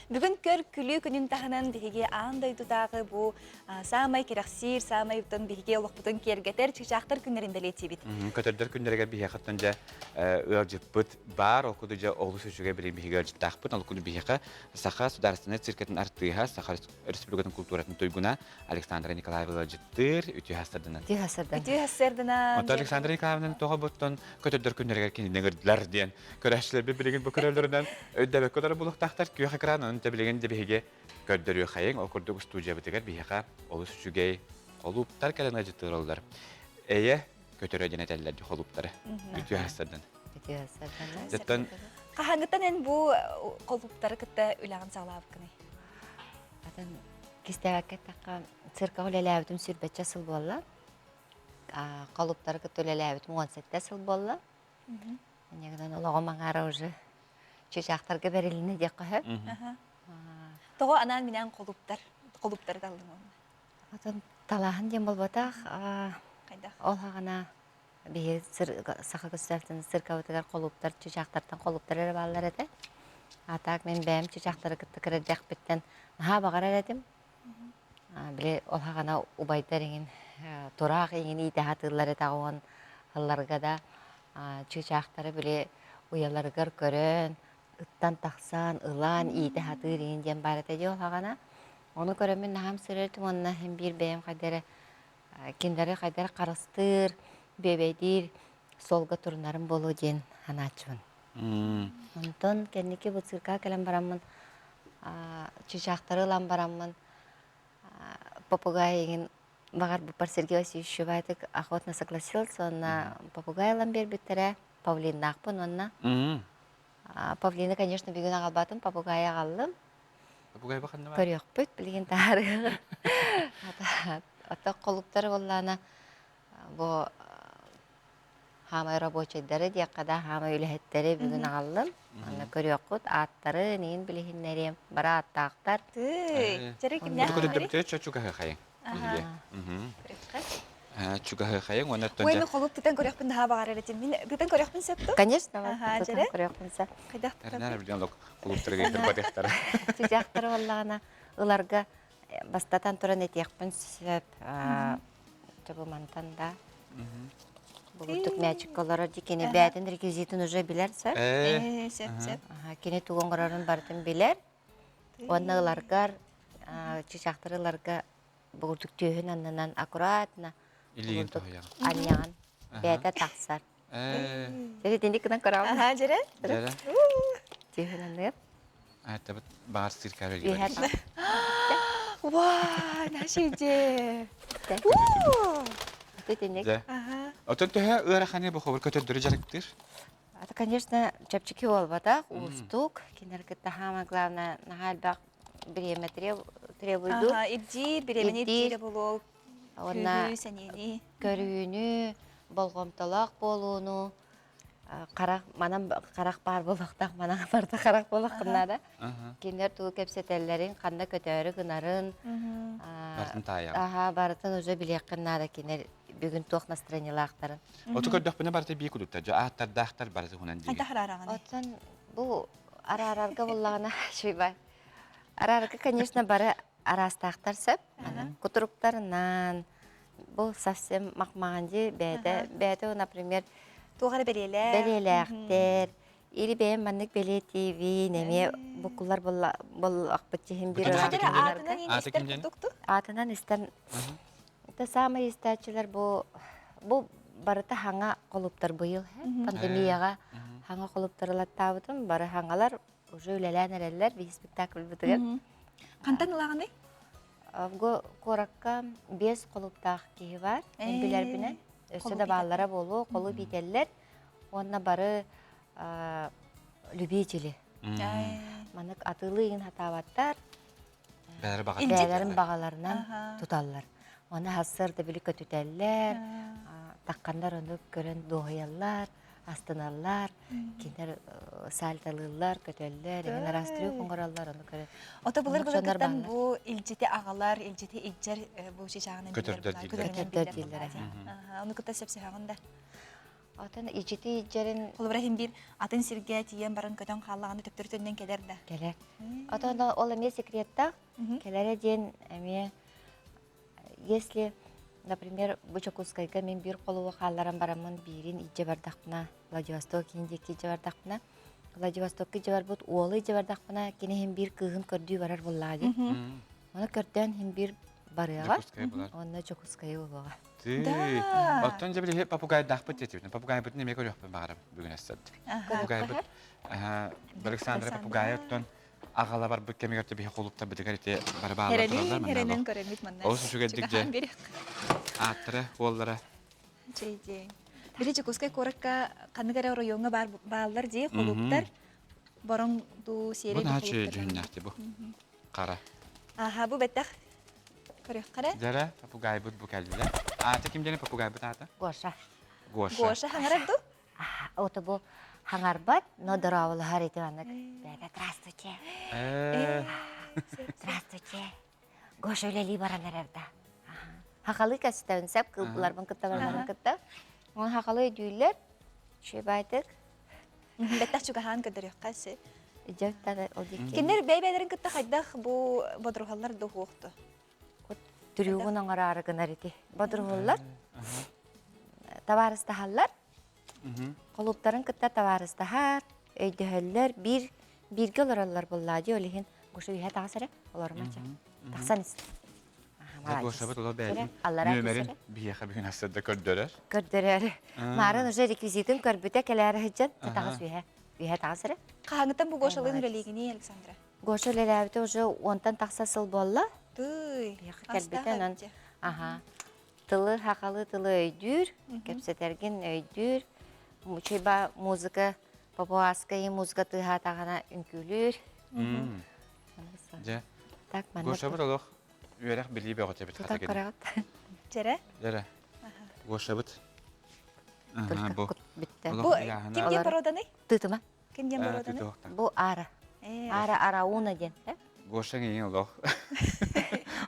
Бүгүн көр күлүү күнүн таһынан биһиги аан дойдутааҕы бу саамай кэрэхсиир, саамай биһиги олохпутун киэргэтэр чыычаахтар күннэрин бэлиэтиибит. Көтөрдөр күннэригэр биһиэхэттэн дьэ ыалдьыппыт баар, ол курдук дьэ олус үчүгэй билигин биһиги ыалдьыттаахпыт, ол курдук биһиэхэ Саха судаарыстыбаннай циркэтин артыыһа, Саха Республикатын культуратын туйгуна Александра Николаева ыалдьыттыыр, үтүө хастарданан. Үтүө хастарданан. Үтүө хастарданан. Онтон Александра Николаевнаны тоҕо буттан көтөрдөр күннэригэр кинини ыҥырдылар диэн көрөөччүлэрбит билигин бу көрөллөрүнэн өйдөбөккө олорор булуохтаахтар күөх экран онон билигин да биһиги көрдөрүөххэйиҥ ол курдук студиябытыгар биһиэхэ олус үчүгэй холууптар кэлэн ыалдьыттыыраллар эйэ көтөрө диэн этэллэр ди холууптары үтүө хастардан үтүө хастардан Дьэттэн Хаһааҥҥыттан эн бу холууптары кытта үлэҕин саҕалаабыккыный? Атын кистээбэккэ эттэххэ, циркаҕа үлэлээбитим сүүрбэччэ сыл буолла. Холууптары кытта үлэлээбитим 17 сыл буолла. Инньэ гынан олоҕум аҥаара уже чыычаахтарга бэрилиннэ диэххэ сөп. Тоҕо анаан-минээн холууптар, холууптары таллыҥ уонна? Атын талааһын диэн буолбатах. Ол хаҕана биһи саха государственный циркабытыгар холууптар, чыычаахтартан холууптар эрэ бааллар этэ. А так мин бэйэм чыычаахтары кытта кыра эрдэхпиттэн наһаа баҕарар этим. Били ол хаҕана убайдар иҥин тураах иҥин иитэ сатыыллар этэ уон ылларга да чыычаахтары били уйаларыгар көрөн, ыттан тахсан, ылан иитэ сатыыр иҥин диэн баар этэ дии ол хаҕана. Ону көрөммүн наһаам сырыытым уонна син биир бэйэм хайда эрэ кинилэри хайда эрэ харыстыыр, бүөбэйдиир суолга турунарым буолуо диэн санааччыбын. Онтон кэнники бу циркаҕа кэлэн бараммын чыычаахтары ылан бараммын попугай игин баҕарбыппар Сергей Васильевич Чубайтык охотно согласился уонна попугай ылан биэрбиттэрэ павлиннаахпын уонна павлины конечно бүгүн аҕалбатым попугайы аҕаллым Попугай баханна бар? Көрүөхпүт билигин таарыаҕа. Ата холуктар буоллаана бу хаамай рабочайдары диэххэ да хаамай үлэһиттэри бүгүн аҕаллым. Манна көрүөххүт ааттары, ниин билиһиннэриэм. Бары ааттаахтар. Тыый, чэрэ кимнээх Көрдөрбүтэ чугаһыхайыҥ. Чугаһыхайыҥ уонна Ой, мен холуп тутан көрүөхпүн наһаа баҕарар этим. Мин тутан көрүөхпүн сөп дуо? Конечно, тутан көрүөхпүн сөп. Хайдах тутан? Билген клубтарга кырбатыахтара. Чыжаахтары буоллаҕына ыларга бастатан туран этиэхпин сөп. Чобу мантан да Бугуттук мээчиккэ олорор дии кини бэйэтин реквизитин уже билэр сөп. Сөп, сөп. Кини тугу оҥорорун барытын билэр. Уонна ыларгар чыычаахтары ыларга бугурдук түөһүн аннынан аккуратно Илиигин тоһуйаҕын. анньаҕын. Бэйэтэ тахсар. Дьэ итинник гынан көрөҕүн. Аха, дьэрэ. Дьэрэ. Түөһүн анныгар. Ааттабыт баар циркаҕа Үөһэ Вау, наша идея. Тетинек. Отон төһө ыараханы бу хобур көтөрдөрү дьарыктыыр? Это, конечно, чэпчэки буолбатах, уустук. Кинилэр кытта самое главное, наһаа элбэх бириэмэ требуйду. Ага, ирдиир, бириэмэни ирдиирэ буолуо, Уонна күүһү, сэниэни. көрүүнү, болҕомтолоох буолууну, харах манан харах баар буолуохтаах, манан барыта харах буолуоххун наада. Кинилэр тугу кэпсэтэллэрин, ханна көтөөрү гынарын, Барытын таайаҕын. аха, барытын уже билиэххин наада кинилэр бүгүн туох настроениелаахтарын. Оту көрдөхпүнэ барыта бии кудуктар, дьэ ааттардаахтар барыта хунан диигин. Хайдах араараҕыный? Оттон бу араарарга буллаҕына шуйбай. Араарарга, конечно, бары араастаахтар сөп. Кутуруктарынан, бу совсем махмаҕан дии бэйэтэ, бэйэтэ, например, Туох эрэ бэлиэлээх. бэлиэлээхтэр. Или бэйэм маннык бэлиэтиибин, эмиэ буккулар боллахпыт тиһин биир Аатынан истэр курдукту? Аатынан истэн Это самый истээччилэр бу бу барыта хаҥа холуптар быйыл пандемияҕа хаҥа холуптар ылаттаабытым бары хаҥалар уже үлэлээн эрэллэр биһи спектакльбытыгар. Хантан ылаҕыный? Бу куоракка биэс холуптаах киһи бар. Мен билэрбинэн. Өссө да бааллара буолуо, холуп иитэллэр. Уонна бары любители. Манык атыылыы игин хатаабаттар. Бэйэлэрин баҕаларынан туталлар. Оны хассыарда били көтүтэллэр, тахханнар ону көрөн дуоһуйаллар, астыналлар, кинилэр сальталыыллар, көтөллөр, эҥин араас трюк оҥороллор, ону көрөн. Ото былыр былыргыттан бу илдьити аҕалар, илдьити илдьэр бу чычааҕынан Көтөрдөр дииллэр. Көтөрдөр дииллэр. Ону кытта сөпсөһөҕүн да. Отон ичити илдьэрин Холобура иһин биир атын сиргэ тиийэн баран көтөн хааллаҕына төптөрү төннөн кэлэр да. Кэлэр. Отон ол эмиэ секреттаах. Кэлэрэ диэн эмиэ если, например, бу Дьокуускайга мин биир холугу хаалларан бараммын биирин илдьэ бардахпына, Владивосток киин диэки илдьэ бардахпына, Владивостокка илдьэ барбыт уолу илдьэ бардахпына, кини иһин биир кыыһын көрдүү барар буоллаҕа дии. Ону көрдөөн иһин биир барыаҕа, уонна Дьокуускайы булуоҕа. Оттон дьэ билиһи попугайдаахпыт диэтибит. Попугайбытын эмиэ көрүөхпүн баҕарабын бүгүн эссэт. Попугайбыт Александра попугайы оттон аҕала барбыт кэмигэр биһи холуптарбытыгар ити бары бааллар тураллар Хэрэлин, хэрэнэн көрөммүт манна. Олус үчүгэйдик дьэ ааттара, уоллара. Чэйдиэҥ. Били Дьокуускай куоракка ханнык эрэ оройуоҥҥа баар бааллар дии холуптар. Бороҥ дуу, сиэрэй Бу наһаа үчүгэй дьүһүннээх бу. Хара. Аха, бу бэттэх көрүөххэ Дьэрэ, попугайбыт бу кэллэ. Аата ким диэни попугайбыт аата? Гоша. Гоша. Гоша хаҥарар дуу? Ото бу хаҥарбат, но дорооболоһор ити маннык. Бэйэтэ здравствуйте. Здравствуйте. Гоша үлэлии баран эрэр да. Хахалы кэстэбин сеп кылбыларбын кытта барбарын кытта. Оны хахалы өйдүүллэр. Үчүгэй Бэттэх чугаһаан көрдөрүөххэ си. Дьэ, ол диэки. Кинилэр бэйбэлэрин кытта хайдах бу бодоруһаллар дуһуохту? Түрүүгүн оҥороору гынар ити. Бодоруһаллар. Табаарыстаһаллар. Холуптарын кытта табаарыстаһар, өйдөһөллөр, биир бииргэ олороллор буоллаа дии, ол иһин Гоша үһэ таҕыс эрэ, олорумача. Тахсан ис. Гошабыт олор бэйэтин нүөмэрин биһиэхэ бүгүн ассырда көрдөрөр. Көрдөрөр. Марын уже реквизитин көрбүтэ кэлээри сылдьан, таҕыс үһэ. Үһэ таҕыс эрэ. Хаһааҥҥыттан бу Гошалыын үлэлиигиний, Александра? Гоша үлэлээбитэ уже уонтан тахса сыл буолла. Тыый. Кэлбитэ онон аха тылы хахалы тылы өйдүүр, кэпсэтэргин өйдүүр. Мучуйба музыка, папуаскай музыка тыаһаатаҕына үҥкүүлүүр. Дьэ. Так, манна. Гошабыт олох үөрэх билии бөҕөтө эбит хата кини. Дьэрэ? Дьэрэ. Гошабыт. Бу. Бу ким диэн породаны? Тытыма. Ким диэн породаны? Бу Ара. Ара Арауна диэн. Гоша иҥин олох.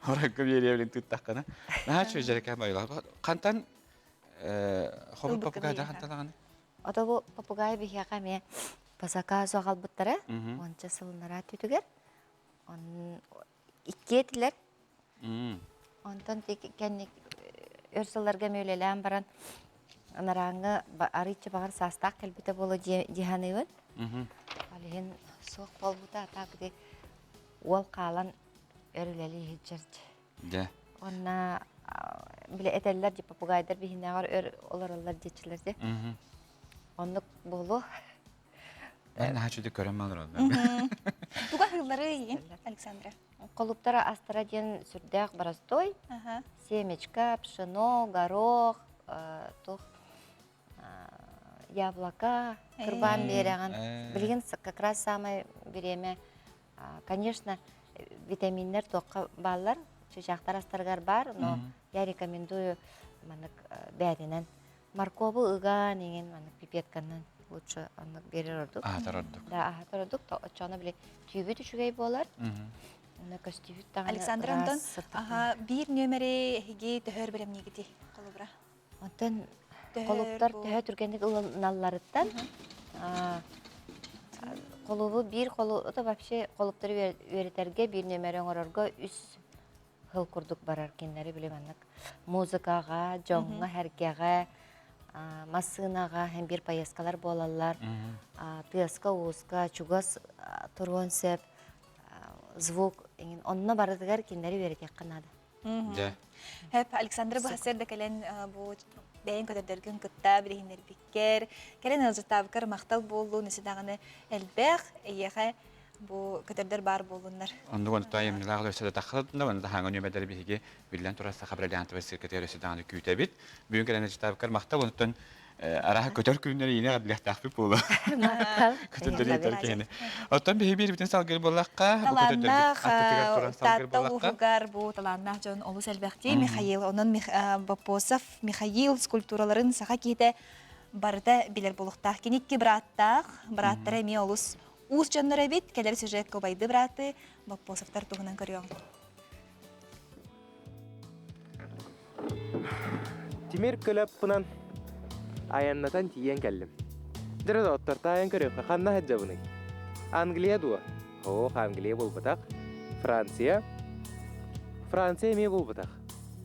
Оракка биэриэбилин тыттаххына. Наһаа үчүгэй дьэрэкээн байылах. Хантан хобут попугайда хантан аҕаны? Ото бу попугай биһиэхэ эмиэ по заказу аҕалбыттара. Уонча сылынара түтүгэр. Икки этилэр. Онтон кэнник өр сылларга эмиэ үлэлээн баран анарааҥҥы арыычча баҕар саастаах кэлбитэ буолуо дии саныыбын. Ол иһин суох буолбута, а так ити уол хаалан өр үлэлии сылдьар. Дьэ. Уонна били этэллэр дии попугайдар биһинээҕэр өр олороллор диэччилэр дии. Оннук буолуо. Бары наһаа үчүгэй көрөн малыр Туга аһыыллары Александра? Холуптара астара диэн сүрдээх боростой. Семечка, пшено, горох. туох яблоко кырбаан биэрэҕин. Билигин как раз самое бириэмэ, конечно, витаминнэр туохха бааллар, чычаахтар астарыгар баар, но я рекомендую маннык бээтинэн моркову ыгаан иҥин маннык пипетканан лучше оннук биэрэр ордук. Аһатар ордук. Да, аһатар ордук. Оччоҕуна били түүбүт үчүгэй буолар. Уна көстүүбүт даҕаны Александр Антон, аха биир нүөмэри эһиги төһөр бэлэмниигити холобура? Онтон холуптар төһө түргэнник ылыналларыттан холубу биир холу это вообще холуптары үөрэтэргэ биир нүөмэри оҥорорго үс хыл курдук барар кинилэри били маннык музыкаҕа, дьоҥҥо, сэргэҕэ, массыынаҕа һэн биир поездкалар буолаллар, тыаска-ууска чугас туруон сөп звук онно барытыгар кинилэри үөрэтиэххэ наада. Дьэ. Хэп Александра бу да кэлэн бу бэйэҥ көтөрдөргүн кытта билиһиннэрбиккэр, кэлэн ыалдьыттаабыккар махтал буоллун, өссө даҕаны элбэх эйиэхэ бу көтөрдөр баар буоллуннар. Оннук онтон айымньылаах өссө да таххылытында, онно хаҥа нүөмэрдэри биһиги биллэн турар саха бриллиантовай циркэтигэр өссө даҕаны күүтэбит. Бүгүн кэлэн ыалдьыттаабыккар махтал, онтон араха көтөр күннэр иинэ эҕэрдэлиэхтээхпит буолуо. Көтөрдөр иитэр киһини. Оттон биһи биирбитин салгыр буоллахха, бу көтөрдөрбүт аттытыгар туран салгыр Таатта буоллахха. улууһугар бу талааннаах дьон олус элбэхтии Михаил. Онон Боппосов Михаил скульптураларын саха киһитэ барыта билэр буолуохтаах. Кини икки бырааттаах, бырааттара эмиэ олус уус дьоннор эбит. Кэлэр сюжекка убайды бырааты Боппосовтар туһунан көрүөҥ. Тимир көлөппунан айаннатан тиийэн кэллим. Дьэ доҕоттор, таайан көрүөххэ, ханна сылдьабыный? Англия дуо? Оох, Англия буолбатах. Франция? Франция эмиэ буолбатах.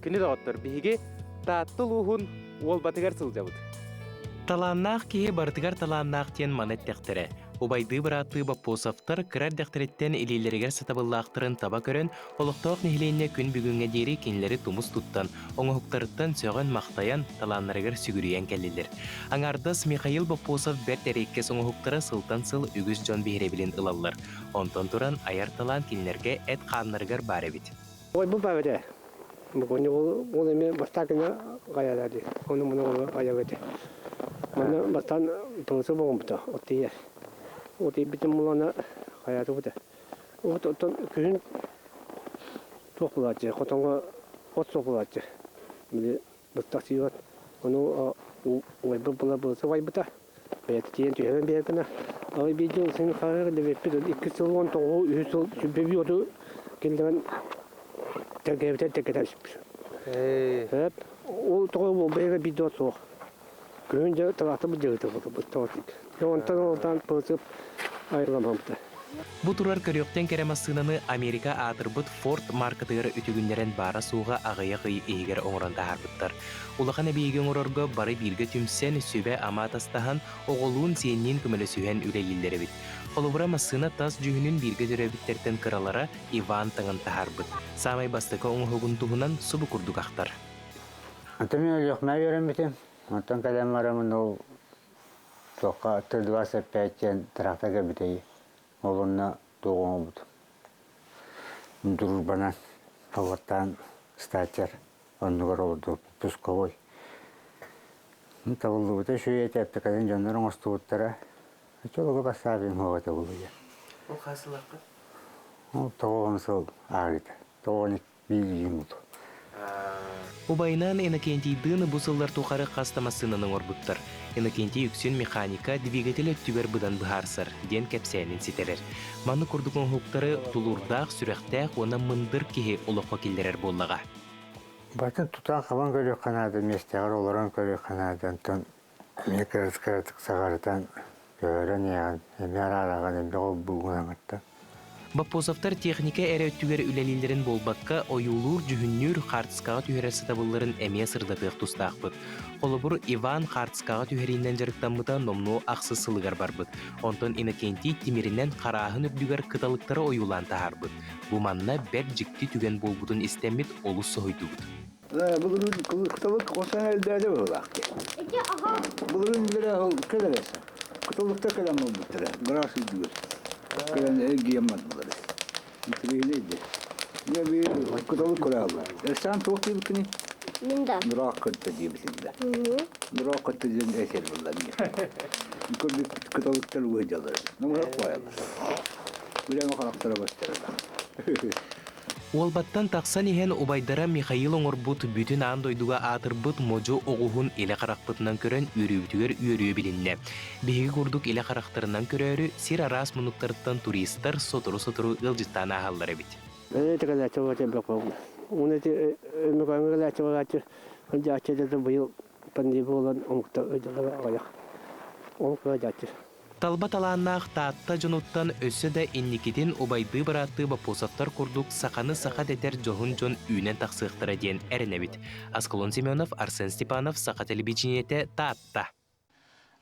Күнү доҕоттор, биһиги Таатта улууһун Уолбатыгар сылдьабыт. Талааннаах киһи барытыгар талааннаах диэн маны эттэхтэрэ. Убайдыы-бырааттыы Боппосовтар кыра эрдэхтэриттэн илиилэригэр сатабыллаахтарын таба көрөн, олохтоох нэһилиэнньэ күн бүгүҥҥэ диэри кинилэри тумус туттан, оҥоһуктарыттан сөҕөн-махтайан, талааннарыгар сүгүрүйэн кэллилэр. Аҥаардас Михаил Боппосов бэрт эриэккэс оҥоһуктара сылтан сыл үгүс дьон биһирэбилин ылаллар. Онтон туран айар талаан кинилэргэ эт хааннарыгар баар эбит. Ой, бу баар Бу ол эми бастакына гаяда ди. Оны муну аяга Манна бастан тылысы боҕумта отия. Оти битим мулана хаятı бута. От оттон күһүн туох булааччы, хотоҥҥо от суох булааччы. Били быстах сиибат. Ону уойбут була былысы уайбыта. Бэйэтэ тиийэн түһэрэн биэр гына. Ай биир дьыл син харах дэбиппит икки сыл уон тоҕуһу үһүс сыл сүббэбии оту киллэрэн тэлгэбитэ тэлгэтэн сүппүт. Эп ол тоҕо буолбайга биир да суох. Күһүн дьэ талаахтабыт дьыгыта буолбут. Онтон олтан пылсып айыламамта. Бу турар көрүөхтэн кэрэ массыынаны Америка аатырбыт Ford маркатыгар үтүгүннэрэн баара-суоҕа аҕыйах ый иһигэр оҥорон таһаарбыттар. Улахан эбийиэги оҥорорго бары бииргэ түмсэн, сүбэ-ама атастаһан, оҕолуун-сиэнниин көмөлөсүһэн үлэлииллэр эбит. Холобура, массыына тас дьүһүнүн бииргэ төрөөбүттэртэн кыралара Иван таҥан таһаарбыт. Саамай бастакы оҥоһугун туһунан субу курдук ахтар. Онтон мин Өлүөхүмэ үөрэммитим. Онтон кэлэн бараммын ол туохха Т-25 диэн трактор кэлбитэй. Ол онно туох оҥорбутум. Дружбанан хабаттаан статер оннугар олордубут пусковой. Табыллыбыта үчүгэй этэ, эптикатын дьоннор оҥостубуттара. Чолуга бассаабын хуоҕа табыллыйа. Ол хас сыллаахха? Ол тоҕуон сыл аарыта. Тоҕуон биир Убайынаан Иннокентийдыын бу сыллар тухары хас да массыынаны оҥорбуттар. Иннокентий үксүн механика, двигатель өттүгэр быдан быһаарсар, диэн кэпсээнин ситэрэр. Маннык курдук оҥоһуктары тулуурдаах, сүрэхтээх уонна мындыр киһи олоххо киллэрэр буоллаҕа. Батын тутан-хабан көрүөххэ наада, миэстэҕэр олорон көрүөххэ наада. Онтон эмиэ кыратык саҕарытан көһөрөн иһэҕин, эмиэ араараҕын, эмиэ холбуугун аҥыттан. Боппосовтар техника эрэ өттүгэр үлэлииллэрин буолбакка, ойуулуур-дьүһүннүүр хаартыскаҕа түһэрэр сатабылларын эмиэ сырдатыах тустаахпыт. Холобур, Иван хаартыскаҕа түһэриинэн дьарыктаммыта номнуо ахсыс сылыгар барбыт. Онтон Иннокентий тимиринэн харааһын үрдүгэр кыталыктары ойуулаан таһаарбыт. Бу манна бэрт дьикти түгэн буолбутун истэммит олус соһуйдубут. Былырыын кыталык осан элбээде быһылаах. Былырыын билэ кэлэресе. Кыталыкта кэлэн буолбуттара. Граас үрдүгэр. Кэлэн эргийэн бардылар. Интириэһинэй де. Дьэ би кыталык көрө алла. Эссан туох диэбиккиний? Мин да. Нураах кытта диэбитин да. Нураах кытта диэн этэр буллар. Көрбүт кыталыктар уһдьалар. Намыһах қоялар. Билэн харахтара көстөр. Уолбаттан тахсан иһэн убайдара Михаил оҥорбут бүтүн аан дойдуга аатырбыт модьу оҕуһун илэ харахпытынан көрөн үөрүүбүтүгэр үөрүү билиннэ. Биһиги курдук илэ харахтарынан көрөөрү сир араас муннуктарыттан туристар сотору-сотору ыалдьыттаан ааһаллар эбит. Талба талааннаах Таатта дьонуттан өссө да инникитин убайдыы-бырааттыы Боппосовтар курдук саханы саха дэтэр дьоһун дьон үүнэн тахсыахтара диэн эрэнэбит. Аскалон Семенов, Арсен Степанов, Саха телевидениетэ, Таатта.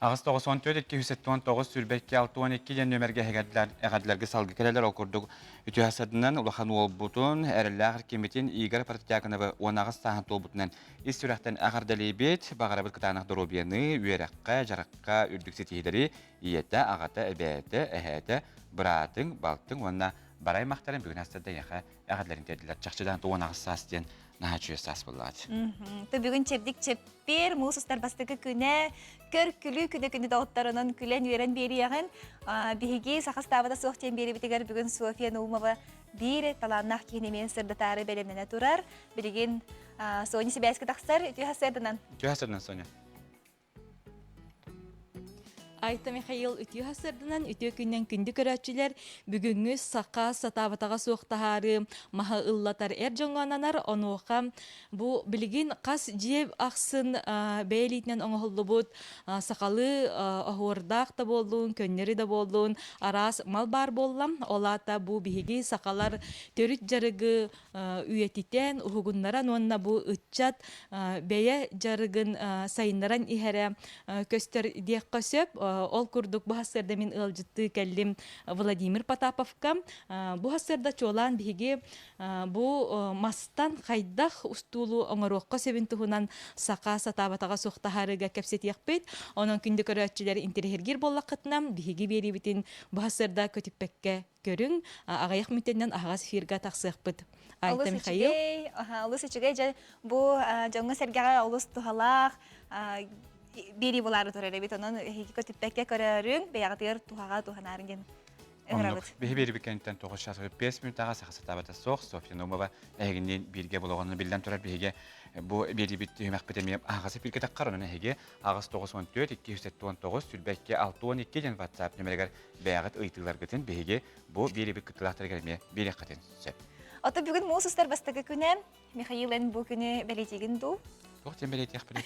894 279 22 62 диэн нүөмэргэ эҕэрдэлэргэ салгы кэлэлэр. Ол курдук үтүө садынан улахан уолбутун, эрэллээх эркиммитин Игорь Протодьяконовы 18 сааһын туолбутунан ис сүрэхтэн эҕэрдэлиибит. Баҕарабыт кытаанах доруобуйаны, үөрэххэ, дьарыкка үрдүк ситиһиилэри ийэтэ, аҕата, эбээтэ, эһээтэ, быраатыҥ, балтыҥ уонна бары аймахтарын бүгүн астарда эйиэхэ эҕэрдэлэрин тиэрдилэр. Чахчыдаан 18 саас диэн наһаа үчүгэй саас буоллаҕа. Ты бүгүн чэбдик чэппиэр, муус устар бастакы күнэ, көр күлүү күнэ күнү доҕотторунан күлэн үөрэн биэриэҕин. Биһиги саха ставата суох диэн биэрибитигэр бүгүн Софья Наумова биир талааннаах киһини эмиэ сырдатаары бэлэмнэнэ турар. Билигин Соня сибээскэ тахсар. Үтүө хасыарданан. Үтүө хасыарданан, Соня. Айта Михаил үтүө хасырданан үтүө күннэн күндү көрөөччүлэр бүгүҥҥү саха сатаабатаҕа суох таһаарыы маһы ыллатар эр дьоҥҥо ананар онуоха бу билигин хас дьиэ ахсын бэйэ илиитинэн оҥоһуллубут сахалыы оһуордаах да буоллун көннөрү да буоллун араас мал баар буолла ол аата бу биһиги сахалар төрүт дьарыгы үйэтитэн, уһугуннаран уонна бу ыччат бэйэ дьарыгын сайыннаран иһэрэ көстөр диэххэ сөп. Ол курдук бу сарсыарда мин ыалдьыттыы кэллим Владимир Потаповка. Бу сарсыарда чуолаан биһиги бу мастан хайдах устуулу оҥоруохха сөбүн туһунан саха сатаабатаҕа суох таһаарыыга кэпсэтиэхпит. Онон күндү көрөөччүлэр интэриэһиргиир буоллаххытына биһиги биэриибитин бу сарсыарда көтүппэккэ көрүҥ, аҕыйах мүнүүтэнэн аһаҕас эфирга тахсыахпыт. Айта Михаил. Олус үчүгэй, дьэ бу дьоҥҥо-сэргэҕэ олус туһалаах биэрии булаары турар эбит. Онон эһиги көтүппэккэ көрөөрүҥ, бэйэҕитигэр туһаҕа туһанаарыҥ диэн ыҥырабыт. Биһи биэрибит кэнниттэн 9 5 мүнүүтэҕэ саха сатаабата суох Софья Наумова эһигинниин бииргэ булоҕунан биллэн турар биһиги бу биэрибит түһүмэхпит эмиэ аһаҕас эфиргэ таххар онон эһиги 8 94 279 22 62 диэн WhatsApp нөмеригэр бэйэҕит ыйытыыларгытын биһиги бу биэрибит кыттыылаахтарыгар эмиэ биэриэххитин сөп. Ото бүгүн муус устар бастакы күнэ. Михаил, эн бу күнү бэлиэтиигин дуу? Туох диэн бэлиэтиэхпиний?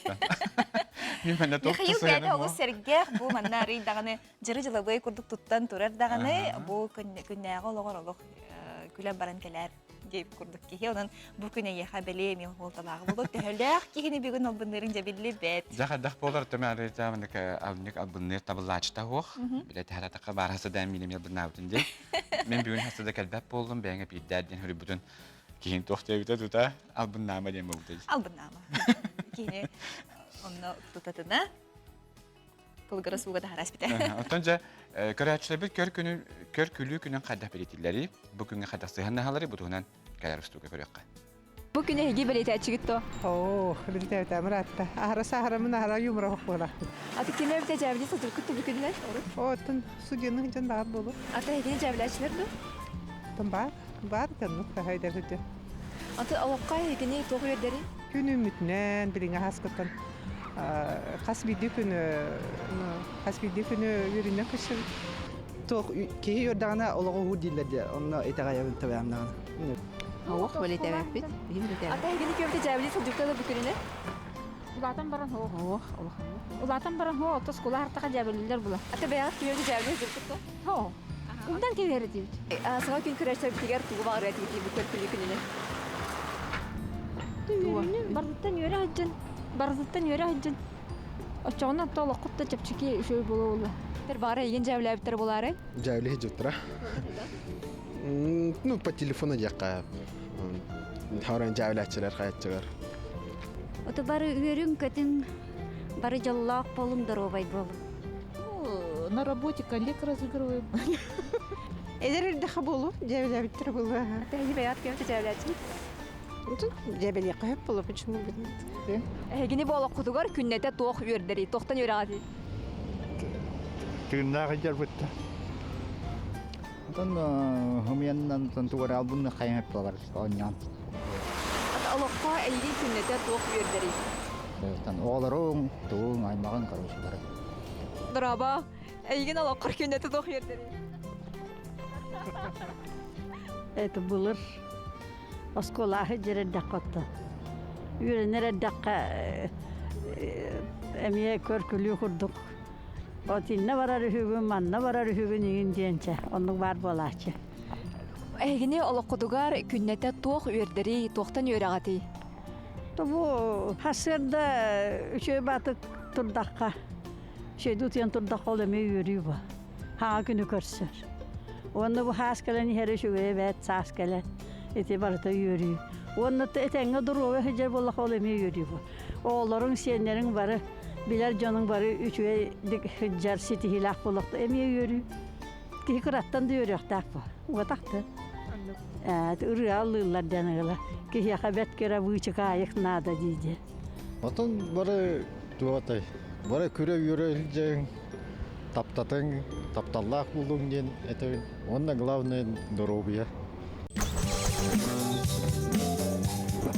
Михаил бэйэтэ олус сэргэх, бу манна арый даҕаны дьыры дьылабыай курдук туттан турар даҕаны, бу күннээҕи олоҕор олох күлэн баран кэлээр диэбит курдук киһи. Онон бу күн эйиэхэ бэлиэ эмиэ суолталааҕы буолуо. Төһөлөөх киһини бүгүн албынныырыҥ дьэ биллибэт. Дьэ хайдах буолар төмө арыйдаамынык алынньык албынныыр табыллааччыта суох. Билэ тэһэратахха баар хасыдаан миин эмиэ албыннаабытын дии. Мин бүгүн хасыда кэлбэт буоллум, бэйэҥ эпиирдээр диэн хөрүйбүтүн киһин туох диэбитэ тута албыннаама диэн буолбута. Албыннаама. Киһини онно тутатына кылгара сууга таһаарас битэ. Оттон дьэ көрөөччүлэрбит көр күнү көр күлүү күнүн хайдах бэлиэтииллэрий? Бу күҥҥэ хайдах сыһыаннаһалларый? Бу туһунан кэлэр устууга көрүөххэ. Бу күнү эһиги бэлиэтээччигит то? Оо, бэлиэтээбитэ ыраатта. Аһара сааһыраммын аһара юмора буола. Аты кими эбитэ дьээбили сатыркыт бу күнүнэн? Оттон судьяны дьон баар буолу. Аты эһигини дьээбилээччилэр ду? Тон баар, баар тоннук хаһайдар сылдьа. Аты олоххо эһигини туох үөрдэрий? Күн үүммүтүнэн билиҥҥи аһаскыттан хас биирдии күн хас биирдии күнү үөрүүнэн көрсөбүт. Туох киһи үөрдэҕинэ олоҕу уһуур дииллэр дии, онно итэҕэйэбин табаамнаҕына. Олох бэлиэтээбэппит. Биһим бэлиэтээбэппит. Ата эһигини күөмтэ дьээбилии сылдьыбыта бу күнүнэ? Улаатан баран һоо. Ох, Улаатан баран һоо, отто скула хартаха дьээбэлииллэр була. Ата бэйэҕит күөмтэ дьээбилии сылдьыбыт дуо? Һоо. Умдан кэбиһэр этибит. Саҥа күн көрөөччүлэрбитигэр тугу баҕарыа этигитий бу көркүлүү күнүнэн? Үөрүүнү барытыттан үөрэ сылдьан, барытыттан үөрэ сылдьан. Оччоҕуна то олоххут да чэпчэки үчүгэй буола буолла. Баҕар эйигин дьээбилээбиттэр буолаарай? Дьээбилии сылдьыбыттара. Ну, по телефону диэххэ. Хорон дьээбилээччилэр хайаччылар. Ото бары үөрүҥ-көтүҥ, бары дьоллоох буолуҥ, доруобай буолуҥ. Ну, на работе коллег разыгрываем. Эдэр эрдэхэ буолуо, дьээбилээбиттэр буолуо. Тэһиги бэйэҕит ким дьээбилээччигит? Дьэбэлиэххэ сөп буолуо, почему бы нет? Эһигини бу олоххутугар күннэтэ туох үөрдэрий, туохтан үөрэҕитий? Тыыннаах илдьэрбиттэ. Онтон хымыйаннан тугар албынны хайан буолар оонньоон. Олоххо эйигин күннэтэ туох үөрдэрий? Оҕолоруҥ, тугуҥ, аймаҕыҥ, короче, бары. Дорообо, эйигин олоххор күннэтэ туох үөрдэрий? Это былыр оскуолаһы дьэрэрдэххэ отто. Үөрэнэр эрдэххэ эмиэ көр-күлүү курдук. От иннэ барар үһүгүн, манна барар үһүгүн игин диэнчэ оннук баар буолааччы. Эһигини олоххутугар күннэтэ туох үөрдэрий, туохтан үөрэҕитий? Бу сарсыарда үчүгэй баатык турдахха, үчүгэйдик утуйан турдахха ол эмиэ үөрүү бу. Хаҥа күнү көрсөр. Уонна бу хаас кэлэн иһэрэ үчүгэйэ бээт саас кэлэн ити барыта үөрүү. Уонна этэҥҥэ доруобай сылдьар буоллахха ол эмиэ үөрүү бу. Оҕолоруҥ, сиэннэриҥ бары билэр дьонуҥ бары үчүгэйдик сылдьар ситиһиилээх буоллахта эмиэ үөрүү. Киһи кыраттан да үөрүөхтээх бу. Уотахты. Ырыа ыллыыллар диэн ыла. Киһиэхэ бэт кыра быычыкаайык наада дии Отон бары туотай, бары күрэ үөрэ илдьэҥ, таптатыҥ, тапталлаах буолуҥ диэн этэбин. Уонна главное доруобуйа.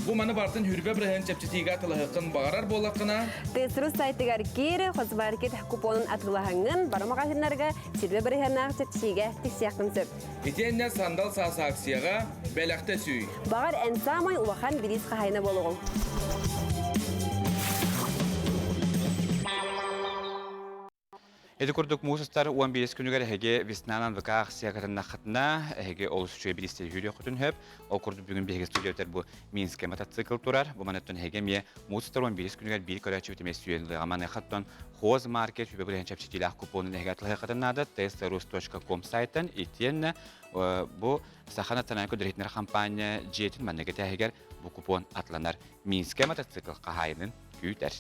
Бу маны бартын хүрбэ бырыһын чэпчэтиигэ атылаһыккын баҕарар буоллаххына, ТСРУ сайтыгар киир, Хосбаркет купонун атыылаһаҥҥын, бары маҕаһыыннарга сирбэ бырыһыаннаах чэпчэтиигэ тиксиэххин сөп. Итиэннэ сандал саас акцияҕа бэлэхтэ сүүй. Баҕар эн саамай улахан бириис хаһайына буолуоҕуҥ. Ити курдук муус устар 15 күнүгэр эһиги Веснанан ВК акция кытыннаххытына, эһиги олус үчүгэй бириистэри үүрүөххүтүн сөп. Ол курдук бүгүн биһиги студиябытыгар бу Минскэй мотоцикл турар. Бу манаттан эһиги эмиэ муус устар 15 күнүгэр биир көрөөччүбүт эмиэ сүүйэн ылыаҕа. Маныаха Хоз Маркет сүбэ бырыһын чэпчэтиилээх купонун эһиги атылаһыаххытын наада tsrus.com сайтан итиэннэ бу Саха национальнай көрдөрүүтүнэр хампаанньа дьиэтин маннык этээһигэр бу купон атланар Минскэй мотоцикл хаһаайынын күүтэр.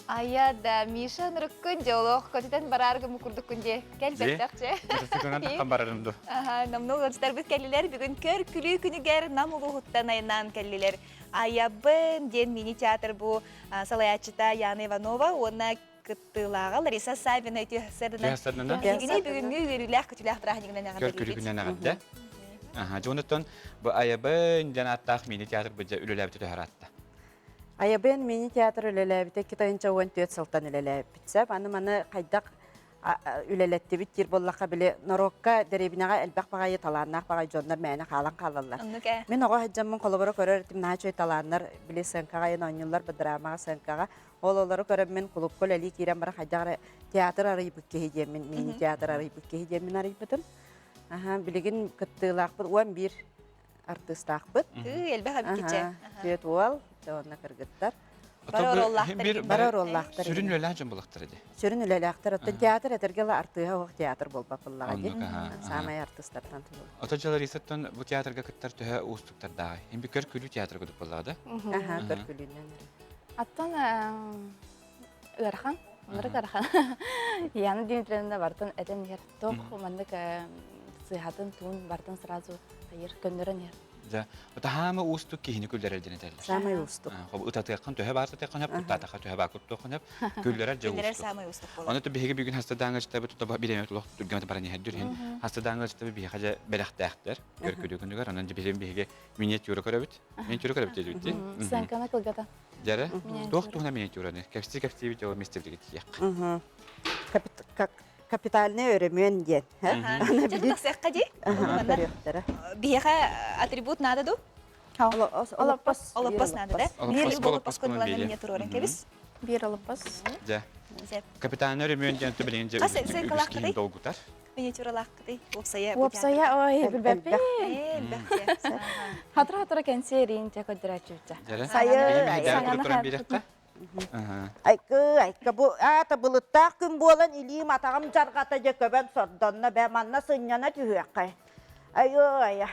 Айа да, Миша нырыккын дьэ олох көтүтэн бараар гыммыт курдуккун дьэ. Кэлбэттэх дьэ. Мотоциклынан таххан барарым ду. Аха, номнуо ыалдьыттарбыт кэллилэр. Бүгүн көр күлүү күнүгэр Нам улууһуттан айаннаан кэллилэр. Айабын диэн мини-театр бу салайааччыта Яна Иванова уонна кыттыылааҕа Лариса Саввина үтүө сарсыарданан. Биһигини бүгүҥҥү үөрүүлээх күтүлээх бырааһынньыгынан Көр эҕэрдэлиибит. күлүү эҕэрдэ. Аха, дьонуттан бу Айабын диэн ааттаах мини-театр бу дьэ үлэлээбитэ төһө ыраатта? Айабын мини-театр үлэлээбитэ 2014 сылтан үлэлээбиппит сөп. Аны маны хайдах үлэлэттибит диир буоллахха били норуокка дэриэбинэҕэ элбэх баҕайы талааннаах баҕайы дьоннор мээнэ хаалан хаалаллар. Мин оҕо сылдьаммын холобура көрөр этим наһаа үчүгэй талааннар били сыаҥкаҕа айан оонньууллар бу драмаҕа сыаҥкаҕа. Ол олору көрөн мин кулуупка үлэлии киирэн баран хайдах эрэ театр арыйбыт киһи диэммин мини-театр арыйбыт киһи диэммин арыйбытым. Аха, билигин кыттыылаахпыт 11 артыыстаахпыт. Ыы, элбэх эбит Түөрт уол, дьэ уонна кыргыттар. Бары оруоллаахтар. Бары оруоллаахтар. Сүрүн үлэлээх дьон булахтар ди. Сүрүн үлэлээхтэр. Оттон театр этэргэ ла артыыһа оһох театр буолбат буллаҕа ди. Саамай артыыстартан тутулук. Ото Ларисаттан бу театрга кыттар төһө уустуктардааҕый? Им көр күлүү театрга кудук буоллаҕа да? Аха, көр күлүүнэн. Аттан ыарахан, оннук ыарахан. Яна Дмитриевна бартын этэн иһэр. Тох маннык сыһатын туун бартын сразу хайыр көннөрөн иһэр. Да. Таһаама уустук киһини күллэрэр диэн этэллэр. Самай уустук. Хоб ытатыаххын төһө баар ытатыаххын хөп, куттаатахха төһө баар куттуоххун хөп. Күллэрэр дьэ Күллэрэр уустук. самай уустук буолар. Оны биһиги бүгүн хастадааңа жытабы тута биреме тулох түргэмэт баран иһэрдүр иһин хастадааңа жытабы биһиэхэ дьэ бэлэхтээхтэр. Көркүдү күнүгэр онон биһиги биһиги миниатюра көрөбүт. Миниатюра көрөбүт диэбит. Сценканы кылгата. Дьэрэ, туох туһунан миниатюраны? Кэпсии-кэпсиибит ол мистебитигит тиийиэххэ. Капитальный өрөмүөн диэн. Аны тахсыахха дии. Көрүөхтэрэ. Биһиэхэ атрибут наада дуу? Олоппос. Олоппос наада да? Биир олоппос көнүланна миниатюра кэбис. Биир олоппос. Дьэ. Капитальный өрөмүөн диэн билигин дьэ үгүс киһини долгутар. Миниатюралааххытый? Уопсайа Уопсайа ой билбэппин. Хатыра-хатыра кэнсиэриин те көрдөрөөччүбүтэ. Сайы. Айкы, айка бу аата былыттаах күн буолан илиим атаҕым дьарҕата дьэ көбөн сордонно бэ манна сынньана түһүөххэ. Айы айа.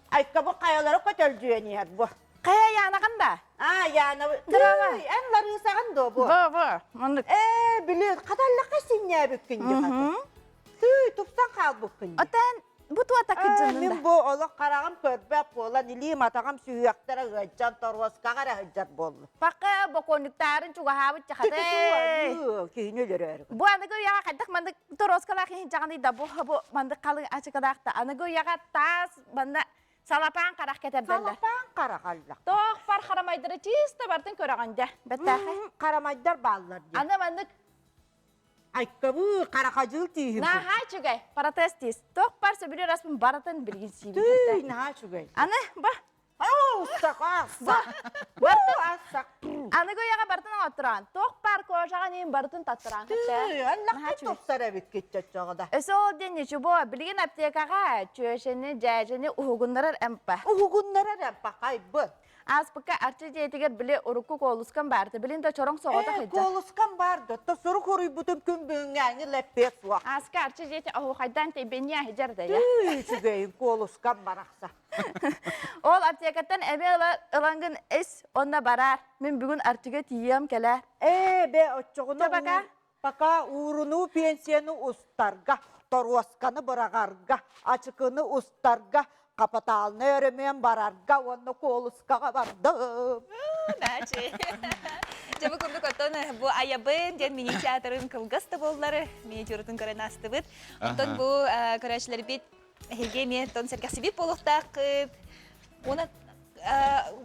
Айка бу хайалары көтөлдьүйэн иһэр бу. Хайа Янаҕын да? А, Яна. Эн Ларысаҕын дуо бу? Бу, бу. Маннык. Ээ, били хаталлахха синньээбиккин дии хата. Тыы, тупсан хаалбыккын дии. Отан. Бу туата кыдьыннын Мин бу олох хараҕым көрбөт буолан, илиим атаҕым сүһүөхтэрэ ыалдьан торуоскаҕа эрэ сылдьар буоллум. Пакка бокуонньуктаарын чугаһаабыт чахаты. Киһини өлөрөөрү. Бу аныгы үйэҕэ хайдах маннык торуоскалаах иһин чаҕаный да бу бу маннык халыҥ ачыкалаах да аныгы үйэҕэ таас манна салапаан харах кэтэрдэллэр. Салапаан харах аллах. Тоох бар харамайдары чисто бартын көрөҕүн дьэ. Бэттээхэ. Харамайдар бааллар дии. Аны маннык Айкабыы харахадьыл тииһим. Наһаа үчүгэй. Протез тиис. Туох бар сөбүлүүр аспын барытын билигин сиибин. Тыый, наһаа үчүгэй. Аны ба. Устак, Бартын. Аныгы үйэҕэ барытын оҥоттураан. Туох бар кожаҕа нин барытын таттыраан. Тыый, аллахха тупсар эбит киччоччоҕо да. Өсө ол диэн ничего, билигин аптекаҕа чүөшэни, дьээдьэни уһугуннарар эмпэ. Уһугуннарар эмпэ хайбы. Ааспыкка Арчы дьиэтигэр били урукку Куолускам баарта. Билин да чороҥ соҕотох Ээ, илдьэ. Куолускам баар да, то сурук хоруйбутум күн бүгүҥҥээҥи лэппиэт суох. Ааска Арчы дьиэтэ оһуохайдаан тэйбэнниэ иһдьэр да я. Түү, үчүгэйин Куолускам барахса. Ол аптекаттан эми ылангын ис, онно бараар. Мин бүгүн Арчыга тиийиэм кэлээр. Ээ, бе, оччоҕуна Пока. Пока уурунуу пенсияны устарга, торуосканы быраҕарга, ачыкыны устарга, хапытаалынай өрөмүөн барарга уонна Куолускаҕа бардым. Дачи. Дьэ бу курдук оттон бу айабын диэн мини-театрын кылгас да буоллар миниатюратын көрөн аастыбыт. Оттон бу көрөөччүлэрбит эһиги эмиэ оттон сэргэхсибит буолуохтааххыт. Уонна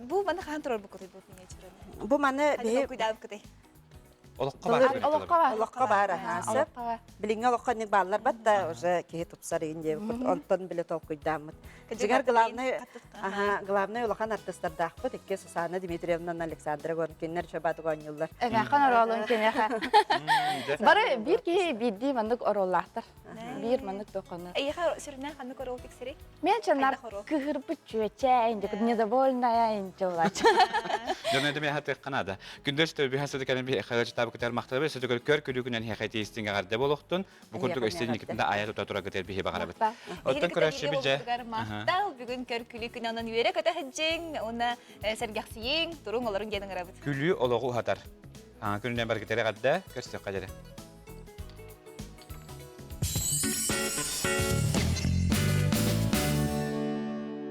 бу маны хаһан турар буккутуй бу миниатюраны? Бу маны биһи толкуйдаабыккытый? Олоххо баар. Олоххо баар. Олоххо баар аһаасы. Билиҥҥи олоххо инник бааллар бат да уже киһи тупсар иин диэбит. Онтон биле толкуйдааммыт. Дьиҥэр главный аха главный улахан артыстардаахпыт икки Сусанна Дмитриевна Александра Горкиннар чобатык оонньууллар. Эбээхэн ороолун киниэхэ. Бары биир киһи биирдии маннык орооллаахтар. Биир маннык тохону. Эйиэхэ сүрүннээн ханнык ороол тиксэрий? Мен чыннар кыһырбыт чүөчэ, инде недовольная инде улач. Дьон эдеме хатыахха наада. Күндүс төбү хасыды кэлэн би хагачытаабы кытар махталабы сөтөгөр көр күлүгүнэн хехети истиҥ аҕарда болохтун. Бу курдук өстен никитинде ая тута тура кытар биһи баҕарабыт. Оттон көрөөччү бije. Махтал бүгүн көр күлү күн онон үөрэ көтө сылдьыҥ, уонна сэргэхсийиҥ, туруҥ олоруҥ диэн ыҥырабыт. Күлүү олоҕу уһатар. Күнүнэн баргытере гадда, көрсөххө дьэрэ.